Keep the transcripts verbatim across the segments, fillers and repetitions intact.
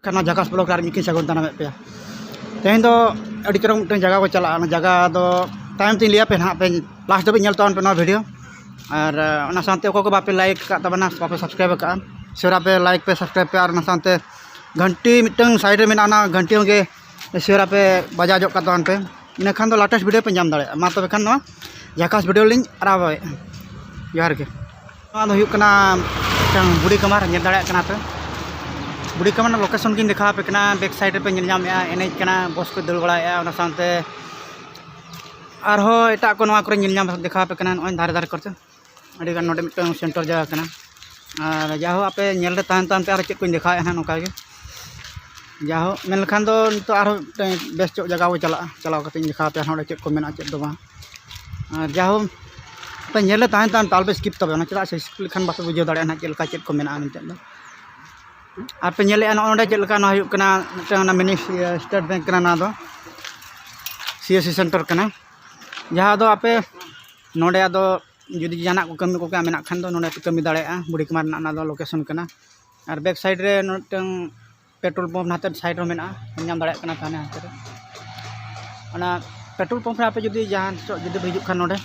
ᱠᱟᱱᱟ ᱡᱷᱟᱠᱟᱥ ᱵᱞᱚᱜᱽ ᱨᱮ ᱟᱨ ᱢᱤᱫ ᱥᱟᱹᱜᱩᱱ ᱫᱟᱨᱟᱢᱮᱫ ᱯᱮᱭᱟ᱾ ᱛᱮᱦᱮᱧ ᱫᱚ ᱟᱹᱰᱤ ᱪᱚᱨᱚᱠ ᱢᱤᱫᱴᱟᱝ ᱡᱟᱭᱜᱟ ᱠᱚ ᱪᱟᱞᱟᱜᱼᱟ, ᱚᱱᱟ ᱡᱟᱭᱜᱟ ᱫᱚ ᱛᱟᱭᱚᱢ ᱛᱮᱧ ᱞᱟᱹᱭ ᱟᱯᱮ ᱱᱟᱦᱟᱜ, ᱯᱮ ᱞᱟᱥᱴ ᱫᱷᱟᱹᱵᱤᱡ ᱧᱮᱞ ᱛᱟᱵᱚᱱ ᱯᱮ ᱱᱚᱣᱟ ᱵᱷᱤᱰᱤᱭᱳ᱾ ᱟᱨ ᱚᱱᱟ ᱥᱟᱶᱛᱮ ᱚᱠᱚᱭ ᱠᱚ ᱵᱟᱯᱮ ᱞᱟᱭᱤᱠ ᱟᱠᱟᱫ ᱛᱟᱵᱚᱱᱟ, ᱵᱟᱯᱮ ᱥᱟᱵᱥᱠᱨᱟᱭᱤᱵ ᱟᱠᱟᱫᱼᱟ, ᱥᱮ ᱟᱯᱮ ᱞᱟᱭᱤᱠ ᱯᱮ, ᱥᱟᱵᱥᱠᱨᱟᱭᱤᱵ ᱯᱮ, ᱟᱨ ᱚᱱᱟ ᱥᱟᱶᱛᱮ ᱜᱷᱟᱱᱴᱤ ᱢᱤᱫᱴᱟᱝ ᱥᱟᱭᱤᱰ ᱨᱮ ᱢᱮᱱᱟᱜᱼᱟ, ᱚᱱᱟ ᱜᱷᱟᱱᱴᱤ ᱦᱚᱸᱜᱮ ᱥᱤᱭᱳᱨ ᱟᱯᱮ ᱵᱟᱡᱟᱣ ᱧᱚᱜ ᱠᱟᱜ ᱛᱟᱵᱚᱱ ᱯᱮ᱾ ᱤᱱᱟᱹ ᱠᱷᱟᱱ ᱫᱚ ᱞᱮᱴᱮᱥᱴ ᱵᱷᱤᱰᱤᱭᱳ ᱯᱮ ᱧᱟᱢ ᱫᱟᱲᱮᱭᱟᱜᱼᱟ᱾ ᱢᱟ ᱛᱚᱵᱮ ᱠᱷᱟᱱ ᱱᱚᱣᱟ ᱡᱷᱟᱠᱟᱥ ᱵᱷᱤᱰᱤᱭᱳ ᱞᱤᱧ ᱟᱨᱟᱢᱵᱷᱚᱭᱮᱫᱼᱟ᱾ ᱡᱚᱦᱟᱨ ᱜᱮ᱾ ᱱᱚᱣᱟ ᱫᱚ ᱦᱩᱭᱩᱜ ᱠᱟᱱᱟ ᱢᱤᱫᱴᱟᱝ ᱵᱩᱰᱷᱤ ᱠᱟᱢᱟᱨ, ᱧᱮᱞ ᱫᱟᱲᱮᱭᱟᱜ ᱠᱟᱱᱟ ᱯᱮ᱾ ᱵᱩᱰᱷᱤ ᱠᱟᱢᱟᱨ ᱨᱮᱱᱟᱜ ᱞᱳᱠᱮᱥᱚᱱ ᱜᱤᱧ ᱫᱮᱠᱷᱟᱣ ᱟᱯᱮ ᱠᱟᱱᱟ᱾ ᱵᱮᱠ ᱥᱟᱭᱤᱰ ᱨᱮᱯᱮ ᱧᱮᱞ ᱧᱟᱢᱮᱫᱼᱟ, ᱮᱱᱮᱡ ᱠᱟᱱᱟ, ᱵᱚᱥ ᱠᱚ ᱫᱟᱹᱲ ᱵᱟᱲᱟᱭᱮᱫᱼᱟ᱾ ᱚᱱᱟ ᱥᱟᱶᱛᱮ ᱟᱨᱦᱚᱸ ᱮᱴᱟᱜ ᱠᱚ ᱱᱚᱣᱟ ᱠᱚᱨᱮ ᱧᱮᱞ ᱧᱟᱢ ᱫᱮᱠᱷᱟᱣ ᱟᱯᱮ ᱠᱟᱱᱟ᱾ ᱱᱚᱜᱼᱚᱭ ᱫᱷᱟᱨᱮ ᱫᱷᱟᱨᱮ ᱠᱚᱨᱮ ᱟᱹᱰᱤ ᱜᱟᱱ ᱱᱚᱰᱮ ᱢᱤᱫᱴᱟᱝ ᱥᱮᱱᱴᱟᱨ ᱡᱟᱭᱜᱟ ᱠᱟᱱᱟ᱾ ᱟᱨ ᱡᱟᱭᱦᱳᱠ, ᱟᱯᱮ ᱧᱮᱞ ᱨᱮ ᱛᱟᱦᱮᱱ ᱛᱟᱦᱮᱱ ᱯᱮ, ᱟᱨ ᱪᱮᱫ ᱠᱚᱧ ᱫᱮᱠᱷᱟᱣᱮᱫᱼᱟ ᱦᱟᱸᱜ ᱱᱚᱝᱠᱟ ᱜᱮ᱾ ᱡᱟᱭᱦᱳᱠ, ᱢᱮᱱ ᱞᱮᱠᱷᱟᱱ ᱫᱚ ᱱᱤᱛᱚᱜ ᱟᱨᱦᱚᱸ ᱢᱤᱫᱴᱟᱝ ᱵᱮᱥ ᱧᱚᱜ ᱡᱟᱭᱜᱟ ᱵᱚ ᱪᱟᱞᱟᱜᱼᱟ, ᱪᱟᱞᱟᱣ ᱠᱟᱛᱮᱧ ᱫᱮᱠᱷᱟᱣ ᱟᱯᱮᱭᱟ ᱱᱚᱰᱮ ᱪᱮᱫ ᱠᱚ ᱢᱮᱱᱟᱜᱼᱟ, ᱪᱮᱫ ᱫᱚ ᱵᱟᱝ᱾ ᱟᱨ ᱡᱟᱭᱦᱳᱠ, ᱟᱯᱮ ᱧᱮᱞ ᱨᱮ ᱛᱟᱦᱮᱱ ᱛᱟᱦᱮᱱ ᱯᱮ, ᱟᱞᱚᱯᱮ ᱥᱠᱤᱯ ᱛᱟᱵᱚᱱᱟ, ᱪᱮᱫᱟᱜ ᱥᱮ ᱥᱠᱤᱯ ᱞᱮᱠᱷᱟᱱ ᱵᱟᱯᱮ ᱵᱩᱡᱷᱟᱹᱣ ᱫᱟᱲᱮᱭᱟᱜᱼᱟ ᱱᱟᱦᱟᱜ ᱪᱮᱫ ᱞᱮᱠᱟ ᱪᱮᱫ ᱠᱚ ᱢᱮᱱᱟᱜᱼᱟ ᱢᱮᱱᱛᱮ ᱫᱚ᱾ ᱟᱨ ᱯᱮ ᱧᱮᱞᱮᱫᱼᱟ ᱱᱚᱜᱼᱚ ᱱᱚᱰᱮ ᱪᱮᱫ ᱞᱮᱠᱟ, ᱱᱚᱣᱟ ᱦᱩᱭᱩᱜ ᱠᱟᱱᱟ ᱢᱤᱫᱴᱟᱝ ᱚᱱᱟ ᱢᱤᱱᱤ ᱥᱴᱮᱴ ᱵᱮᱝᱠ ᱠᱟᱱᱟ, ᱱᱚᱣᱟ ᱫᱚ ᱥᱤ ᱮᱥ ᱥᱤ ᱥᱮᱱᱴᱟᱨ ᱠᱟᱱᱟ, ᱡᱟᱦᱟᱸ ᱫᱚ ᱟᱯᱮ ᱱᱚᱰᱮ ᱟᱫᱚ ᱡᱩᱫᱤ ᱡᱟᱦᱟᱱᱟᱜ ᱠᱚ ᱠᱟᱹᱢᱤ ᱠᱚ ᱢᱮᱱᱟᱜ ᱠᱷᱟᱱ ᱫᱚ ᱱᱚᱰᱮ ᱯᱮ ᱠᱟᱹᱢᱤ ᱫᱟᱲᱮᱭᱟᱜᱼᱟ᱾ ᱵᱩᱰᱷᱤ ᱠᱟᱢᱟᱨ ᱨᱮᱱᱟᱜ ᱚᱱᱟ ᱫᱚ ᱞᱳᱠᱮᱥᱚᱱ ᱠᱟᱱᱟ᱾ ᱟᱨ ᱵᱮᱠ ᱥᱟᱭᱤᱰ ᱨᱮ ᱢᱤᱫᱴᱟᱝ ᱯᱮᱴᱨᱳᱞ ᱯᱟᱢᱯ ᱱᱟᱛᱮ ᱥᱟᱭᱤᱰ ᱨᱮ ᱢᱮᱱᱟᱜᱼᱟ, ᱧᱮᱞ ᱧᱟᱢ ᱫᱟᱲᱮᱭᱟᱜ ᱠᱟᱱᱟ ᱯᱮ ᱦᱟᱱᱮ ᱦᱟᱱᱛᱮ ᱨᱮ᱾ ᱚᱱᱟ ᱯᱮᱴᱨᱳᱞ ᱯᱟᱢᱯ ᱨᱮ ᱟᱯᱮ ᱡᱩᱫᱤ ᱡᱟᱦᱟᱸ ᱥᱮᱫ ᱡᱩᱫᱤ ᱯᱮ ᱦᱤᱡᱩᱜ ᱠᱷᱟᱱ ᱱᱚᱰᱮ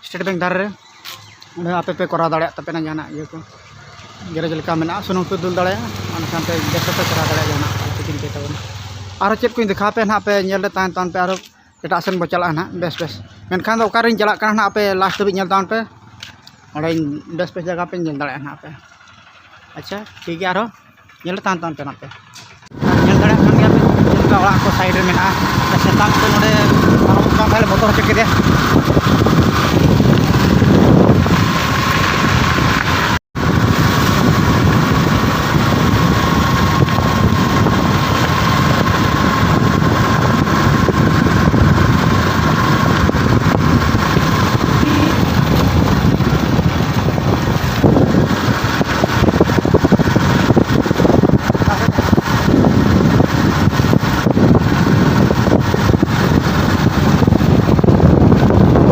ᱥᱴᱮᱴ ᱵᱮᱝᱠ ᱫᱷᱟᱨᱮ ᱨᱮ, ᱚᱸᱰᱮ ᱦᱚᱸ ᱟᱯᱮ ᱯᱮ ᱠᱚᱨᱟᱣ ᱫᱟᱲᱮᱭᱟᱜ ᱛᱟᱯᱮᱱᱟ ᱡᱟᱦᱟᱱᱟᱜ ᱤᱭᱟᱹ ᱠᱚ, ᱜᱮᱨᱮᱡᱽ ᱞᱮᱠᱟ ᱢᱮᱱᱟᱜᱼᱟ, ᱥᱩᱱᱩᱢ ᱯᱮ ᱫᱩᱞ ᱫᱟᱲᱮᱭᱟᱜᱼᱟ, ᱚᱱᱟ ᱥᱟᱶᱛᱮ ᱵᱮᱵᱽᱥᱟ ᱯᱮ ᱠᱚᱨᱟᱣ ᱫᱟᱲᱮᱭᱟᱜᱼᱟ ᱡᱟᱦᱟᱱᱟᱜ ᱠᱤᱪᱷᱩ ᱫᱤᱱ ᱯᱮ ᱛᱟᱵᱚᱱᱟ᱾ ᱟᱨᱦᱚᱸ ᱪᱮᱫ ᱠᱚᱧ ᱫᱮᱠᱷᱟᱣ ᱯᱮᱭᱟ ᱱᱟᱦᱟᱜ, ᱯᱮ ᱧᱮᱞ ᱨᱮ ᱛᱟᱦᱮᱱ ᱛᱟᱵᱚᱱ ᱯᱮ, ᱟᱨᱦᱚᱸ ᱮᱴᱟᱜ ᱥᱮᱱ ᱵᱚ ᱪᱟᱞᱟᱜᱼᱟ ᱱᱟᱦᱟᱜ᱾ ᱵᱮᱥ ᱵᱮᱥ, ᱢᱮᱱᱠᱷᱟᱱ ᱫᱚ ᱚᱠᱟᱨᱤᱧ ᱪᱟᱞᱟᱜ ᱠᱟᱱᱟ ᱱᱟᱦᱟᱜ, ᱟᱯᱮ ᱞᱟᱥᱴ ᱫᱷᱟᱹᱵᱤᱡ ᱧᱮᱞ ᱛᱟᱵᱚᱱ ᱯᱮ, ᱚᱸᱰᱮᱧ ᱵᱮᱥ ᱵᱮᱥ ᱡᱟᱭᱜᱟ ᱯᱮ ᱧᱮᱞ ᱫᱟᱲᱮᱭᱟᱜᱼᱟ ᱱᱟᱦᱟᱜ ᱯᱮ᱾ ᱟᱪᱪᱷᱟ, ᱴᱷᱤᱠ ᱜᱮᱭᱟ, ᱟᱨᱦᱚᱸ ᱧᱮᱞ ᱨᱮ ᱛᱟᱦᱮᱱ ᱛᱟᱵᱚᱱ ᱯᱮ ᱱᱟᱦᱟᱜ ᱯᱮ᱾ ᱧᱮᱞ ᱫᱟᱲᱮᱭᱟᱜ ᱠᱟᱱ ᱜᱮᱭᱟ ᱯᱮ ᱪᱮᱫ ᱞᱮᱠᱟ ᱚᱲᱟᱜ ᱠᱚ ᱥᱟᱭᱤᱰ ᱨᱮ ᱢᱮᱱᱟᱜᱼᱟ᱾ ᱟᱨ ᱥᱮᱛᱟᱜ ᱛᱮ ᱱᱚᱰᱮ ᱯᱟᱨᱚᱢᱚᱜ ᱠᱟᱱ ᱛᱟᱦᱞᱮ ᱵᱚᱛᱚᱨ ᱦᱚᱪᱚ ᱠᱮᱫᱮᱭᱟ᱾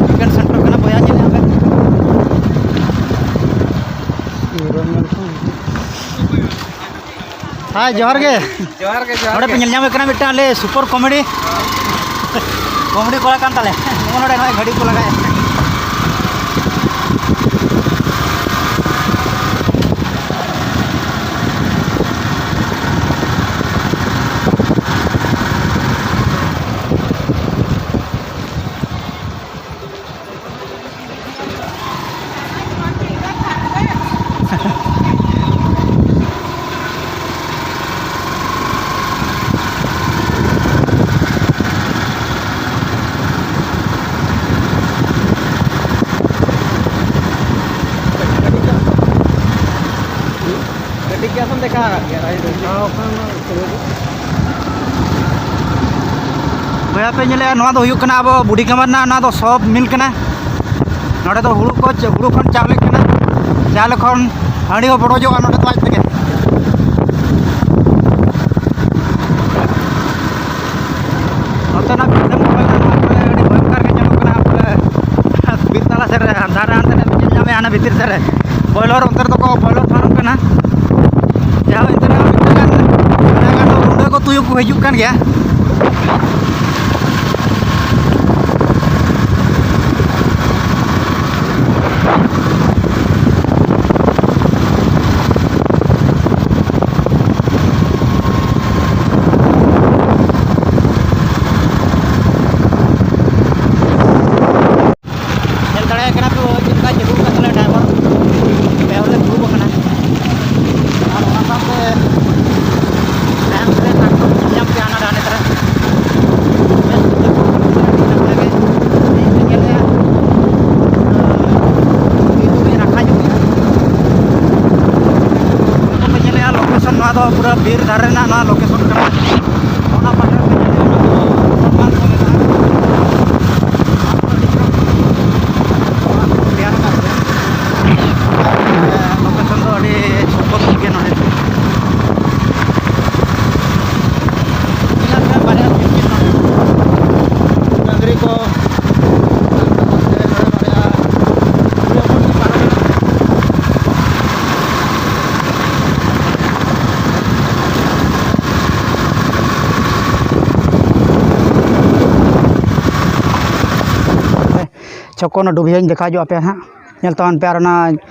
ᱪᱤᱠᱮᱱ ᱥᱮᱱᱴᱟᱨ ᱠᱟᱱᱟ ᱵᱚᱭᱦᱟ, ᱧᱮᱞ ᱧᱟᱢ ᱵᱮᱱ᱾ ᱢᱮᱨᱚᱢ ᱧᱮᱞ ᱠᱚ ᱦᱤᱡᱩᱜ᱾ ᱦᱮᱸ, ᱡᱚᱦᱟᱨ ᱜᱮ᱾ ᱡᱚᱦᱟᱨ ᱜᱮ, ᱡᱚᱦᱟᱨ ᱱᱚᱰᱮ ᱯᱮ ᱜᱮ᱾ ᱧᱮᱞ ᱧᱟᱢᱮᱫ ᱠᱟᱱᱟ ᱢᱤᱫᱴᱟᱝ ᱟᱞᱮ ᱥᱩᱯᱟᱨ ᱠᱚᱢᱮᱰᱤ, ᱠᱚᱢᱮᱰᱤ ᱠᱚᱲᱟ ᱠᱟᱱ ᱛᱟᱞᱮ᱾ ᱱᱚᱜᱼᱚ ᱱᱚᱰᱮ ᱱᱚᱜᱼᱚᱭ ᱜᱷᱟᱹᱲᱤ ᱠᱚ ᱞᱟᱜᱟᱭᱮᱫ᱾ ᱠᱟᱹᱴᱤᱡ ᱜᱮ ᱟᱥᱮᱢ ᱫᱮᱠᱷᱟ ᱟᱠᱟᱫ ᱜᱮᱭᱟ ᱨᱟᱭ ᱫᱚ? ᱦᱮᱸ, ᱚᱠᱟ ᱨᱮᱱᱟᱜ ᱩᱛᱟᱹᱨ ᱨᱮ? ᱵᱚᱭᱦᱟ ᱯᱮ ᱧᱮᱞᱮᱜᱼᱟ, ᱱᱚᱣᱟ ᱫᱚ ᱦᱩᱭᱩᱜ ᱠᱟᱱᱟ ᱟᱵᱚ ᱵᱩᱰᱷᱤ ᱠᱟᱢᱟᱨ ᱨᱮᱱᱟᱜ, ᱱᱚᱣᱟ ᱫᱚ ᱥᱚᱵ ᱢᱤᱞ ᱠᱟᱱᱟ᱾ ᱱᱚᱰᱮ ᱫᱚ ᱦᱩᱲᱩ ᱠᱚ, ᱦᱩᱲᱩ ᱠᱷᱚᱱ ᱪᱟᱣᱞᱮ ᱠᱟᱱᱟ, ᱪᱟᱣᱞᱮ ᱠᱷᱚᱱ ᱦᱟᱺᱰᱤ ᱦᱚᱸ ᱵᱚᱰᱚᱡᱚᱜᱼᱟ ᱱᱚᱰᱮ ᱫᱚ ᱟᱡ ᱛᱮᱜᱮ᱾ ᱱᱚᱛᱮᱱᱟᱜ ᱵᱤᱨ ᱮᱢ ᱵᱚᱞᱚᱭᱮᱱᱟ, ᱱᱚᱣᱟ ᱠᱚᱨᱮ ᱟᱹᱰᱤ ᱵᱷᱚᱭᱚᱝᱠᱚᱨ ᱜᱮ ᱧᱮᱞᱚᱜ ᱠᱟᱱᱟ᱾ ᱵᱚᱞᱮ ᱵᱤᱨ ᱛᱟᱞᱟ ᱥᱮᱫ ᱨᱮ ᱟᱸᱫᱷᱟᱨ ᱨᱮ ᱦᱟᱱᱛᱮ ᱨᱮ ᱧᱮᱞ ᱧᱟᱢᱮᱫᱼᱟ, ᱦᱟᱱᱮ ᱵᱷᱤᱛᱤᱨ ᱥᱮᱫ ᱨᱮ ᱵᱚᱭᱞᱚᱨ, ᱚᱱᱛᱮ ᱨᱮᱫᱚ ᱠᱚ ᱵᱚᱭᱞᱚᱨ ᱯᱷᱟᱨᱢ ᱠᱟᱱᱟ᱾ ᱡᱟᱦᱟᱸ ᱮᱱᱛᱮ ᱨᱮᱦᱚᱸ ᱢᱤᱫᱴᱟᱝ ᱜᱟᱱ, ᱢᱤᱫᱴᱟᱝ ᱜᱟᱱ ᱫᱚ ᱨᱩᱸᱰᱟᱹ ᱠᱚ ᱛᱩᱭᱩ ᱠᱚ ᱦᱤᱡᱩᱜ ᱠᱟᱱ ᱜᱮᱭᱟ᱾ ᱧᱮᱞ ᱫᱟᱲᱮᱭᱟᱜ ᱠᱟᱱᱟ ᱯᱮ ᱪᱮᱫ ᱞᱮᱠᱟ ᱪᱟᱹᱞᱩ ᱟᱠᱟᱫ ᱛᱟᱞᱮᱭᱟ ᱰᱨᱟᱭᱵᱷᱟᱨ᱾ ᱰᱨᱟᱭᱵᱷᱟᱨ ᱞᱮ ᱫᱩᱲᱩᱵ ᱟᱠᱟᱱᱟ᱾ ᱟᱨ ᱚᱱᱟ ᱥᱟᱶᱛᱮ ᱛᱟᱭᱚᱢ ᱥᱮᱫ ᱴᱨᱟᱠᱴᱚᱨ ᱧᱮᱞ ᱧᱟᱢ ᱠᱮᱜᱼᱟ ᱦᱟᱱᱟ ᱰᱟᱦᱟᱨ ᱛᱟᱞᱟ᱾ ᱵᱮᱥ ᱩᱛᱟᱹᱨ ᱠᱚ ᱟᱹᱰᱤ ᱱᱟᱯᱟᱭ ᱜᱮ ᱧᱮᱞ ᱧᱟᱢ ᱠᱮᱜᱼᱟ᱾ ᱱᱤᱛᱚᱜ ᱞᱮ ᱨᱟᱠᱟᱵ ᱧᱚᱜ ᱠᱮᱜᱼᱟ᱾ ᱱᱤᱛᱚᱜ ᱯᱮ ᱧᱮᱞᱮᱜᱼᱟ ᱞᱳᱠᱮᱥᱚᱱ, ᱱᱚᱣᱟ ᱫᱚ ᱯᱩᱨᱟᱹ ᱵᱤᱨ ᱫᱷᱟᱨᱮ ᱨᱮᱱᱟᱜ ᱱᱚᱣᱟ ᱞᱳᱠᱮᱥᱚᱱ ᱠᱟᱱᱟ᱾ ᱚᱱᱟ ᱯᱟᱦᱴᱟ ᱨᱮ ᱯᱮ ᱧᱮᱞᱮᱜᱼᱟ, ᱱᱚᱣᱟ ᱫᱚ ᱦᱚᱨᱚᱜᱟᱱ ᱠᱚ ᱢᱮᱱᱟᱜᱼᱟ᱾ ᱛᱮᱭᱟᱨ ᱟᱠᱟᱫ ᱠᱚᱣᱟ᱾ ᱞᱳᱠᱮᱥᱚᱱ ᱫᱚ ᱟᱹᱰᱤ ᱥᱚᱢᱯᱚᱫ ᱜᱮᱭᱟ ᱱᱚᱰᱮ᱾ ᱧᱮᱞ ᱯᱮ ᱵᱟᱨᱭᱟ ᱥᱤᱢ ᱜᱮ ᱱᱚᱰᱮ᱾ ᱰᱟᱹᱝᱨᱤ ᱠᱚ ᱢᱮᱱᱟᱜ ᱠᱚᱣᱟ ᱥᱮ ᱱᱚᱰᱮ ᱵᱟᱨᱭᱟ ᱠᱩᱲᱤ ᱦᱚᱯᱚᱱ ᱠᱤᱱ ᱯᱟᱨᱚᱢ ᱮᱱᱟ᱾ ᱪᱷᱚᱠᱚ ᱚᱱᱟ ᱰᱩᱵᱷᱤᱭᱟᱹᱧ ᱫᱮᱠᱷᱟᱣ ᱧᱚᱜ ᱟᱯᱮᱭᱟ ᱦᱟᱸᱜ᱾ ᱧᱮᱞ ᱛᱟᱵᱚᱱ ᱯᱮ ᱟᱨ ᱚᱱᱟ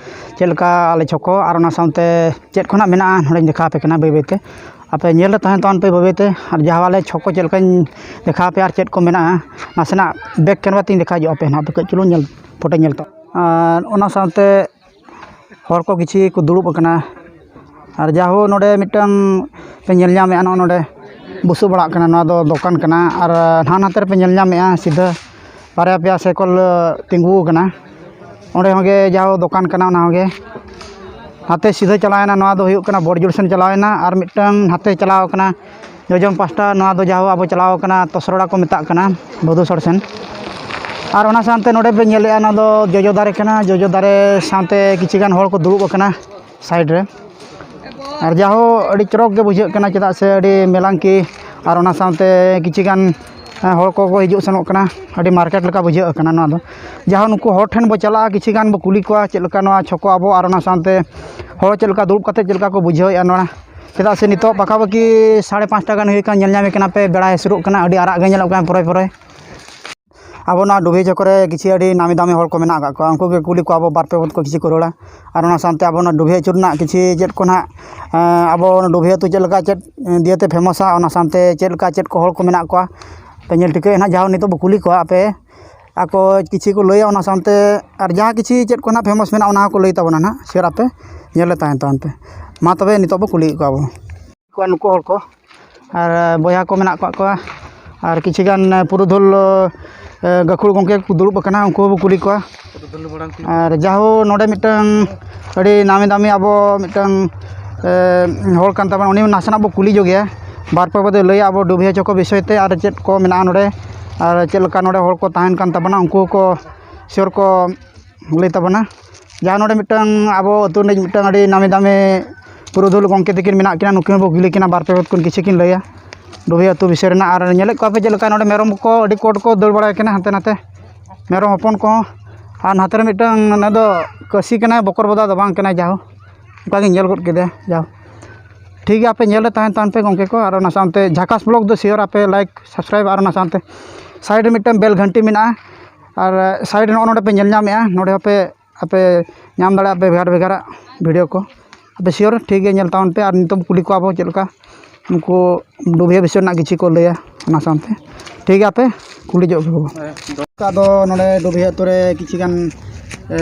ᱪᱮᱫ ᱞᱮᱠᱟ ᱟᱞᱮ ᱪᱷᱚᱠᱚ ᱟᱨ ᱚᱱᱟ ᱥᱟᱶᱛᱮ ᱪᱮᱫ ᱠᱚ ᱱᱟᱜ ᱢᱮᱱᱟᱜᱼᱟ, ᱱᱚᱰᱮᱧ ᱫᱮᱠᱷᱟᱣ ᱟᱯᱮ ᱠᱟᱱᱟ ᱵᱟᱹᱭ ᱵᱟᱹᱭ ᱛᱮ᱾ ᱟᱯᱮ ᱧᱮᱞ ᱨᱮ ᱛᱟᱦᱮᱱ ᱛᱟᱵᱚᱱ ᱯᱮ ᱵᱟᱹᱭ ᱵᱟᱹᱭ ᱛᱮ᱾ ᱟᱨ ᱡᱟᱦᱟᱸ ᱟᱞᱮ ᱪᱷᱚᱠᱚ ᱪᱮᱫ ᱞᱮᱠᱟᱧ ᱫᱮᱠᱷᱟᱣ ᱟᱯᱮᱭᱟ ᱟᱨ ᱪᱮᱫ ᱠᱚ ᱢᱮᱱᱟᱜᱼᱟ, ᱱᱟᱥᱮᱱᱟᱜ ᱵᱮᱠ ᱠᱮᱢᱮᱨᱟ ᱛᱤᱧ ᱫᱮᱠᱷᱟᱣ ᱧᱚᱜ ᱟᱯᱮ ᱱᱟᱦᱟᱜ, ᱟᱯᱮ ᱠᱟᱹᱡ ᱪᱩᱞᱩᱝ ᱧᱮᱞ, ᱯᱷᱳᱴᱳ ᱧᱮᱞ ᱛᱟᱵᱚᱱ᱾ ᱟᱨ ᱚᱱᱟ ᱥᱟᱶᱛᱮ ᱦᱚᱲ ᱠᱚ ᱠᱤᱪᱷᱩ ᱠᱚ ᱫᱩᱲᱩᱵ ᱟᱠᱟᱱᱟ᱾ ᱟᱨ ᱡᱟᱦᱳ, ᱱᱚᱰᱮ ᱢᱤᱫᱴᱟᱝ ᱯᱮ ᱧᱮᱞ ᱧᱟᱢᱮᱫᱼᱟ, ᱱᱚᱜᱼᱚ ᱱᱚᱰᱮ ᱵᱩᱥᱩᱵ ᱚᱲᱟᱜ ᱠᱟᱱᱟ, ᱱᱚᱣᱟ ᱫᱚ ᱫᱚᱠᱟᱱ ᱠᱟᱱᱟ᱾ ᱟᱨ ᱱᱟᱦᱟᱜ ᱱᱟᱛᱮ ᱨᱮᱯᱮ ᱧᱮᱞ ᱧᱟᱢᱮᱫᱼᱟ, ᱥᱤᱫᱷᱟᱹ ᱵᱟᱨᱭᱟ ᱯᱮᱭᱟ ᱥᱟᱭᱠᱮᱞ ᱛᱤᱸᱜᱩ ᱟᱠᱟᱱᱟ᱾ ᱚᱸᱰᱮ ᱦᱚᱸᱜᱮ ᱡᱟᱦᱳ ᱫᱚᱠᱟᱱ ᱠᱟᱱᱟ, ᱚᱱᱟ ᱦᱚᱸᱜᱮ ᱱᱟᱛᱮ ᱥᱤᱫᱷᱟᱹ ᱪᱟᱞᱟᱣᱮᱱᱟ, ᱱᱚᱣᱟ ᱫᱚ ᱦᱩᱭᱩᱜ ᱠᱟᱱᱟ ᱵᱚᱲᱡᱩᱲ ᱥᱮᱱ ᱪᱟᱞᱟᱣᱮᱱᱟ᱾ ᱟᱨ ᱢᱤᱫᱴᱟᱝ ᱱᱟᱛᱮ ᱪᱟᱞᱟᱣ ᱟᱠᱟᱱᱟ ᱡᱚᱡᱚᱢ ᱯᱟᱥᱴᱟ, ᱱᱚᱣᱟ ᱫᱚ ᱡᱟᱦᱳ ᱟᱵᱚ ᱪᱟᱞᱟᱣ ᱟᱠᱟᱱᱟ ᱛᱚᱥᱨᱚᱲᱟ ᱠᱚ ᱢᱮᱛᱟᱜ ᱠᱟᱱᱟ, ᱵᱷᱟᱹᱫᱩᱥᱚᱲ ᱥᱮᱱ᱾ ᱟᱨ ᱚᱱᱟ ᱥᱟᱶᱛᱮ ᱱᱚᱰᱮ ᱯᱮ ᱧᱮᱞᱮᱫᱼᱟ, ᱱᱚᱣᱟ ᱫᱚ ᱡᱚᱡᱚ ᱫᱟᱨᱮ ᱠᱟᱱᱟ᱾ ᱡᱚᱡᱚ ᱫᱟᱨᱮ ᱥᱟᱶᱛᱮ ᱠᱤᱪᱷᱩ ᱜᱟᱱ ᱦᱚᱲ ᱠᱚ ᱫᱩᱲᱩᱵ ᱟᱠᱟᱱᱟ ᱥᱟᱭᱤᱰ ᱨᱮ᱾ ᱟᱨ ᱡᱟᱦᱳ, ᱟᱹᱰᱤ ᱪᱚᱨᱚᱠ ᱜᱮ ᱵᱩᱡᱷᱟᱹᱜ ᱠᱟᱱᱟ, ᱪᱮᱫᱟᱜ ᱥᱮ ᱟᱹᱰᱤ ᱢᱮᱞᱟᱝᱠᱤ ᱟᱨ ᱚᱱᱟ ᱥᱟᱶᱛᱮ ᱠᱤᱪᱷᱩ ᱜᱟᱱ, ᱦᱮᱸ, ᱦᱚᱲ ᱠᱚᱠᱚ ᱦᱤᱡᱩᱜ ᱥᱮᱱᱚᱜ ᱠᱟᱱᱟ᱾ ᱟᱹᱰᱤ ᱢᱟᱨᱠᱮᱴ ᱞᱮᱠᱟ ᱵᱩᱡᱷᱟᱹᱜ ᱠᱟᱱᱟ ᱱᱚᱣᱟ ᱫᱚ᱾ ᱡᱟᱦᱳ, ᱱᱩᱠᱩ ᱦᱚᱲ ᱴᱷᱮᱱ ᱵᱚ ᱪᱟᱞᱟᱜᱼᱟ, ᱠᱤᱪᱷᱩ ᱜᱟᱱ ᱵᱚ ᱠᱩᱞᱤ ᱠᱚᱣᱟ ᱪᱮᱫ ᱞᱮᱠᱟ ᱱᱚᱣᱟ ᱪᱷᱚᱠᱚ ᱟᱵᱚ, ᱟᱨ ᱚᱱᱟ ᱥᱟᱶᱛᱮ ᱦᱚᱲ ᱪᱮᱫ ᱞᱮᱠᱟ ᱫᱩᱲᱩᱵ ᱠᱟᱛᱮᱫ ᱪᱮᱫ ᱞᱮᱠᱟ ᱠᱚ ᱵᱩᱡᱷᱟᱹᱣᱮᱫᱼᱟ ᱱᱚᱣᱟ᱾ ᱪᱮᱫᱟᱜ ᱥᱮ ᱱᱤᱛᱚᱜ ᱯᱟᱠᱟᱯᱟᱠᱤ ᱥᱟᱲᱮ ᱯᱟᱸᱪᱴᱟ ᱜᱟᱱ ᱦᱩᱭ ᱟᱠᱟᱱᱟ, ᱧᱮᱞ ᱧᱟᱢᱮ ᱠᱟᱱᱟ ᱯᱮ, ᱵᱮᱲᱟᱭ ᱦᱟᱹᱥᱩᱨᱚᱜ ᱠᱟᱱᱟ, ᱟᱹᱰᱤ ᱟᱨᱟᱜ ᱜᱮ ᱧᱮᱞᱚᱜ ᱠᱟᱱᱟ ᱯᱚᱨᱚᱭ ᱯᱚᱨᱚᱭ᱾ ᱟᱵᱚ ᱱᱚᱣᱟ ᱰᱩᱵᱷᱤ ᱪᱷᱚᱠ ᱨᱮ ᱠᱤᱪᱷᱩ ᱟᱹᱰᱤ ᱱᱟᱢᱤ ᱫᱟᱢᱤ ᱦᱚᱲ ᱠᱚ ᱢᱮᱱᱟᱜ ᱟᱠᱟᱫ ᱠᱚᱣᱟ, ᱩᱱᱠᱩ ᱜᱮ ᱠᱩᱞᱤ ᱠᱚᱣᱟ ᱵᱚ, ᱵᱟᱨ ᱯᱮ ᱵᱚᱫ ᱠᱚ ᱠᱤᱪᱷᱩ ᱠᱚ ᱨᱚᱲᱟ᱾ ᱟᱨ ᱚᱱᱟ ᱥᱟᱶᱛᱮ ᱟᱵᱚ ᱱᱚᱣᱟ ᱰᱩᱵᱷᱤ ᱟᱹᱪᱩᱨ ᱨᱮᱱᱟᱜ ᱠᱤᱪᱷᱩ ᱪᱮᱫ ᱠᱚ ᱱᱟᱦᱟᱜ, ᱮᱸ, ᱟᱵᱚ ᱚᱱᱟ ᱰᱩᱵᱷᱤ ᱟᱹᱛᱩ ᱪᱮᱫ ᱞᱮᱠᱟ ᱪᱮᱫ ᱫᱤᱭᱮᱛᱮ ᱯᱷᱮᱢᱟᱥᱟ, ᱚᱱᱟ ᱥᱟᱶᱛᱮ ᱪᱮᱫ ᱞᱮᱠᱟ ᱪᱮᱫ ᱠᱚ ᱦᱚᱲ ᱠᱚ ᱢᱮᱱᱟᱜ ᱠᱚᱣᱟ ᱯᱮ ᱧᱮᱞ ᱴᱷᱤᱠᱟᱹᱭᱟ ᱱᱟᱦᱟᱜ᱾ ᱡᱟᱦᱳ, ᱱᱤᱛᱚᱜ ᱵᱚ ᱠᱩᱞᱤ ᱠᱚᱣᱟ ᱟᱯᱮ, ᱟᱠᱚ ᱠᱤᱪᱷᱩ ᱠᱚ ᱞᱟᱹᱭᱟ, ᱚᱱᱟ ᱥᱟᱶᱛᱮ ᱟᱨ ᱡᱟᱦᱟᱸ ᱠᱤᱪᱷᱩ ᱪᱮᱫ ᱠᱚ ᱱᱟᱦᱟᱜ ᱯᱷᱮᱢᱟᱥ ᱢᱮᱱᱟᱜᱼᱟ, ᱚᱱᱟ ᱦᱚᱸᱠᱚ ᱞᱟᱹᱭ ᱛᱟᱵᱚᱱᱟ ᱱᱟᱦᱟᱜ᱾ ᱥᱮᱭᱟᱨ ᱟᱯᱮ, ᱧᱮᱞ ᱨᱮ ᱛᱟᱦᱮᱱ ᱛᱟᱵᱚᱱ ᱯᱮ᱾ ᱢᱟ ᱛᱚᱵᱮ ᱱᱤᱛᱚᱜ ᱵᱚ ᱠᱩᱞᱤᱭᱮᱫ ᱠᱚᱣᱟ ᱵᱚ᱾ ᱠᱚᱣᱟ ᱱᱩᱠᱩ ᱦᱚᱲ ᱠᱚ᱾ ᱟᱨ ᱵᱚᱭᱦᱟ ᱠᱚ ᱢᱮᱱᱟᱜ ᱟᱠᱟᱫ ᱠᱚᱣᱟ, ᱟᱨ ᱠᱤᱪᱷᱩ ᱜᱟᱱ ᱯᱩᱨᱩᱫᱷᱩᱞ, ᱮ, ᱜᱟᱹᱠᱷᱩᱲ ᱜᱚᱢᱠᱮ ᱠᱚ ᱫᱩᱲᱩᱵ ᱟᱠᱟᱱᱟ, ᱩᱱᱠᱩ ᱦᱚᱸᱵᱚ ᱠᱩᱞᱤ ᱠᱚᱣᱟ᱾ ᱟᱨ ᱡᱟᱦᱳ, ᱱᱚᱰᱮ ᱢᱤᱫᱴᱟᱝ ᱟᱹᱰᱤ ᱱᱟᱢᱤ ᱫᱟᱢᱤ ᱟᱵᱚ ᱢᱤᱫᱴᱟᱝ, ᱮ, ᱦᱚᱲ ᱠᱟᱱ ᱛᱟᱵᱚᱱᱟ, ᱩᱱᱤ ᱱᱟᱥᱮᱱᱟᱜ ᱵᱚ ᱠᱩᱞᱤ ᱧᱚᱜᱮᱭᱟ᱾ ᱵᱟᱨ ᱯᱮ ᱵᱚᱫᱮ ᱞᱟᱹᱭᱟ ᱟᱵᱚ ᱰᱩᱵᱷᱤᱭᱟᱹ ᱪᱷᱚᱠᱚ ᱵᱤᱥᱚᱭ ᱛᱮ, ᱟᱨ ᱪᱮᱫ ᱠᱚ ᱢᱮᱱᱟᱜᱼᱟ ᱱᱚᱰᱮ, ᱟᱨ ᱪᱮᱫ ᱞᱮᱠᱟ ᱱᱚᱰᱮ ᱦᱚᱲ ᱠᱚ ᱛᱟᱦᱮᱱ ᱠᱟᱱ ᱛᱟᱵᱚᱱᱟ, ᱩᱱᱠᱩ ᱠᱚ ᱥᱤᱭᱳᱨ ᱠᱚ ᱞᱟᱹᱭ ᱛᱟᱵᱚᱱᱟ᱾ ᱡᱟᱦᱟᱸ ᱱᱚᱰᱮ ᱢᱤᱫᱴᱟᱝ ᱟᱵᱚ ᱟᱹᱛᱩ ᱨᱤᱱᱤᱡ ᱢᱤᱫᱴᱟᱝ ᱟᱹᱰᱤ ᱱᱟᱢᱤ ᱫᱟᱢᱤ ᱯᱩᱨᱩᱫᱷᱩᱞ ᱜᱚᱢᱠᱮ ᱛᱟᱹᱠᱤᱱ ᱢᱮᱱᱟᱜ ᱠᱤᱱᱟ, ᱱᱩᱠᱤᱱ ᱦᱚᱸᱵᱚ ᱠᱩᱞᱤ ᱠᱤᱱᱟ, ᱵᱟᱨ ᱯᱮ ᱵᱚᱫ ᱠᱷᱚᱱ ᱠᱤᱪᱷᱩ ᱠᱤᱱ ᱞᱟᱹᱭᱟ ᱰᱩᱵᱷᱤ ᱟᱹᱛᱩ ᱵᱤᱥᱚᱭ ᱨᱮᱱᱟᱜ᱾ ᱟᱨ ᱧᱮᱞᱮᱫ ᱠᱚᱣᱟ ᱯᱮ ᱪᱮᱫ ᱞᱮᱠᱟ ᱱᱚᱰᱮ ᱢᱮᱨᱚᱢ ᱠᱚ ᱟᱹᱰᱤ ᱠᱚᱴ ᱠᱚ ᱫᱟᱹᱲ ᱵᱟᱲᱟᱭ ᱠᱟᱱᱟ ᱦᱟᱱᱛᱮ ᱱᱟᱛᱮ, ᱢᱮᱨᱚᱢ ᱦᱚᱯᱚᱱ ᱠᱚᱦᱚᱸ᱾ ᱟᱨ ᱱᱟᱛᱮ ᱨᱮ ᱢᱤᱫᱴᱟᱝ, ᱚᱱᱟ ᱫᱚ ᱠᱟᱹᱥᱤ ᱠᱟᱱᱟᱭ, ᱵᱚᱠᱚᱨ ᱵᱚᱫᱟ ᱫᱚ ᱵᱟᱝ ᱠᱟᱱᱟᱭ, ᱡᱟᱦᱳ ᱚᱱᱠᱟ ᱜᱤᱧ ᱧᱮᱞ ᱜᱚᱫ ᱠᱮᱫᱮᱭᱟ᱾ ᱡᱟᱦᱳ, ᱴᱷᱤᱠ ᱜᱮᱭᱟ, ᱟᱯᱮ ᱧᱮᱞ ᱨᱮ ᱛᱟᱦᱮᱱ ᱛᱟᱦᱮᱱ ᱯᱮ ᱜᱚᱢᱠᱮ ᱠᱚ, ᱟᱨ ᱚᱱᱟ ᱥᱟᱶᱛᱮ ᱡᱷᱟᱠᱟᱥ ᱵᱞᱚᱜ ᱫᱚ ᱥᱤᱭᱳᱨ ᱟᱯᱮ ᱞᱟᱭᱤᱠ ᱥᱟᱵᱥᱠᱨᱟᱭᱤᱵᱽ, ᱟᱨ ᱚᱱᱟ ᱥᱟᱶᱛᱮ ᱥᱟᱭᱤᱰ ᱨᱮ ᱢᱤᱫᱴᱟᱝ ᱵᱮᱞ ᱜᱷᱟᱱᱴᱤ ᱢᱮᱱᱟᱜᱼᱟ, ᱟᱨ ᱥᱟᱭᱤᱰ ᱨᱮ ᱱᱚᱜᱼᱚ ᱱᱚᱰᱮ ᱯᱮ ᱧᱮᱞ ᱧᱟᱢᱮᱫᱼᱟ, ᱱᱚᱰᱮ ᱦᱚᱸᱯᱮ ᱟᱯᱮ ᱧᱟᱢ ᱫᱟᱲᱮᱭᱟᱜᱼᱟ ᱯᱮ ᱵᱷᱮᱜᱟᱨ ᱵᱷᱮᱜᱟᱨᱟᱜ ᱵᱷᱤᱰᱤᱭᱳ ᱠᱚ᱾ ᱟᱯᱮ ᱥᱤᱭᱳᱨ ᱴᱷᱤᱠ ᱜᱮ ᱧᱮᱞ ᱛᱟᱵᱚᱱ ᱯᱮ᱾ ᱟᱨ ᱱᱤᱛᱚᱜ ᱠᱩᱞᱤ ᱠᱚᱣᱟ ᱵᱚ ᱪᱮᱫ ᱞᱮᱠᱟ ᱩᱱᱠᱩ ᱰᱩᱵᱷᱤᱭᱟᱹ ᱵᱤᱥᱚᱭ ᱨᱮᱱᱟᱜ ᱠᱤᱪᱷᱩ ᱠᱚ ᱞᱟᱹᱭᱟ, ᱚᱱᱟ ᱥᱟᱶᱛᱮ ᱴᱷᱤᱠ ᱜᱮᱭᱟ, ᱟᱯᱮ ᱠᱩᱞᱤ ᱧᱚᱜ ᱠᱚ᱾ ᱟᱫᱚ ᱱᱚᱰᱮ ᱰᱩᱵᱷᱤᱭᱟᱹ ᱟᱹᱛᱩ ᱨᱮ ᱠᱤᱪᱷᱤ ᱜᱟᱱ, ᱮ,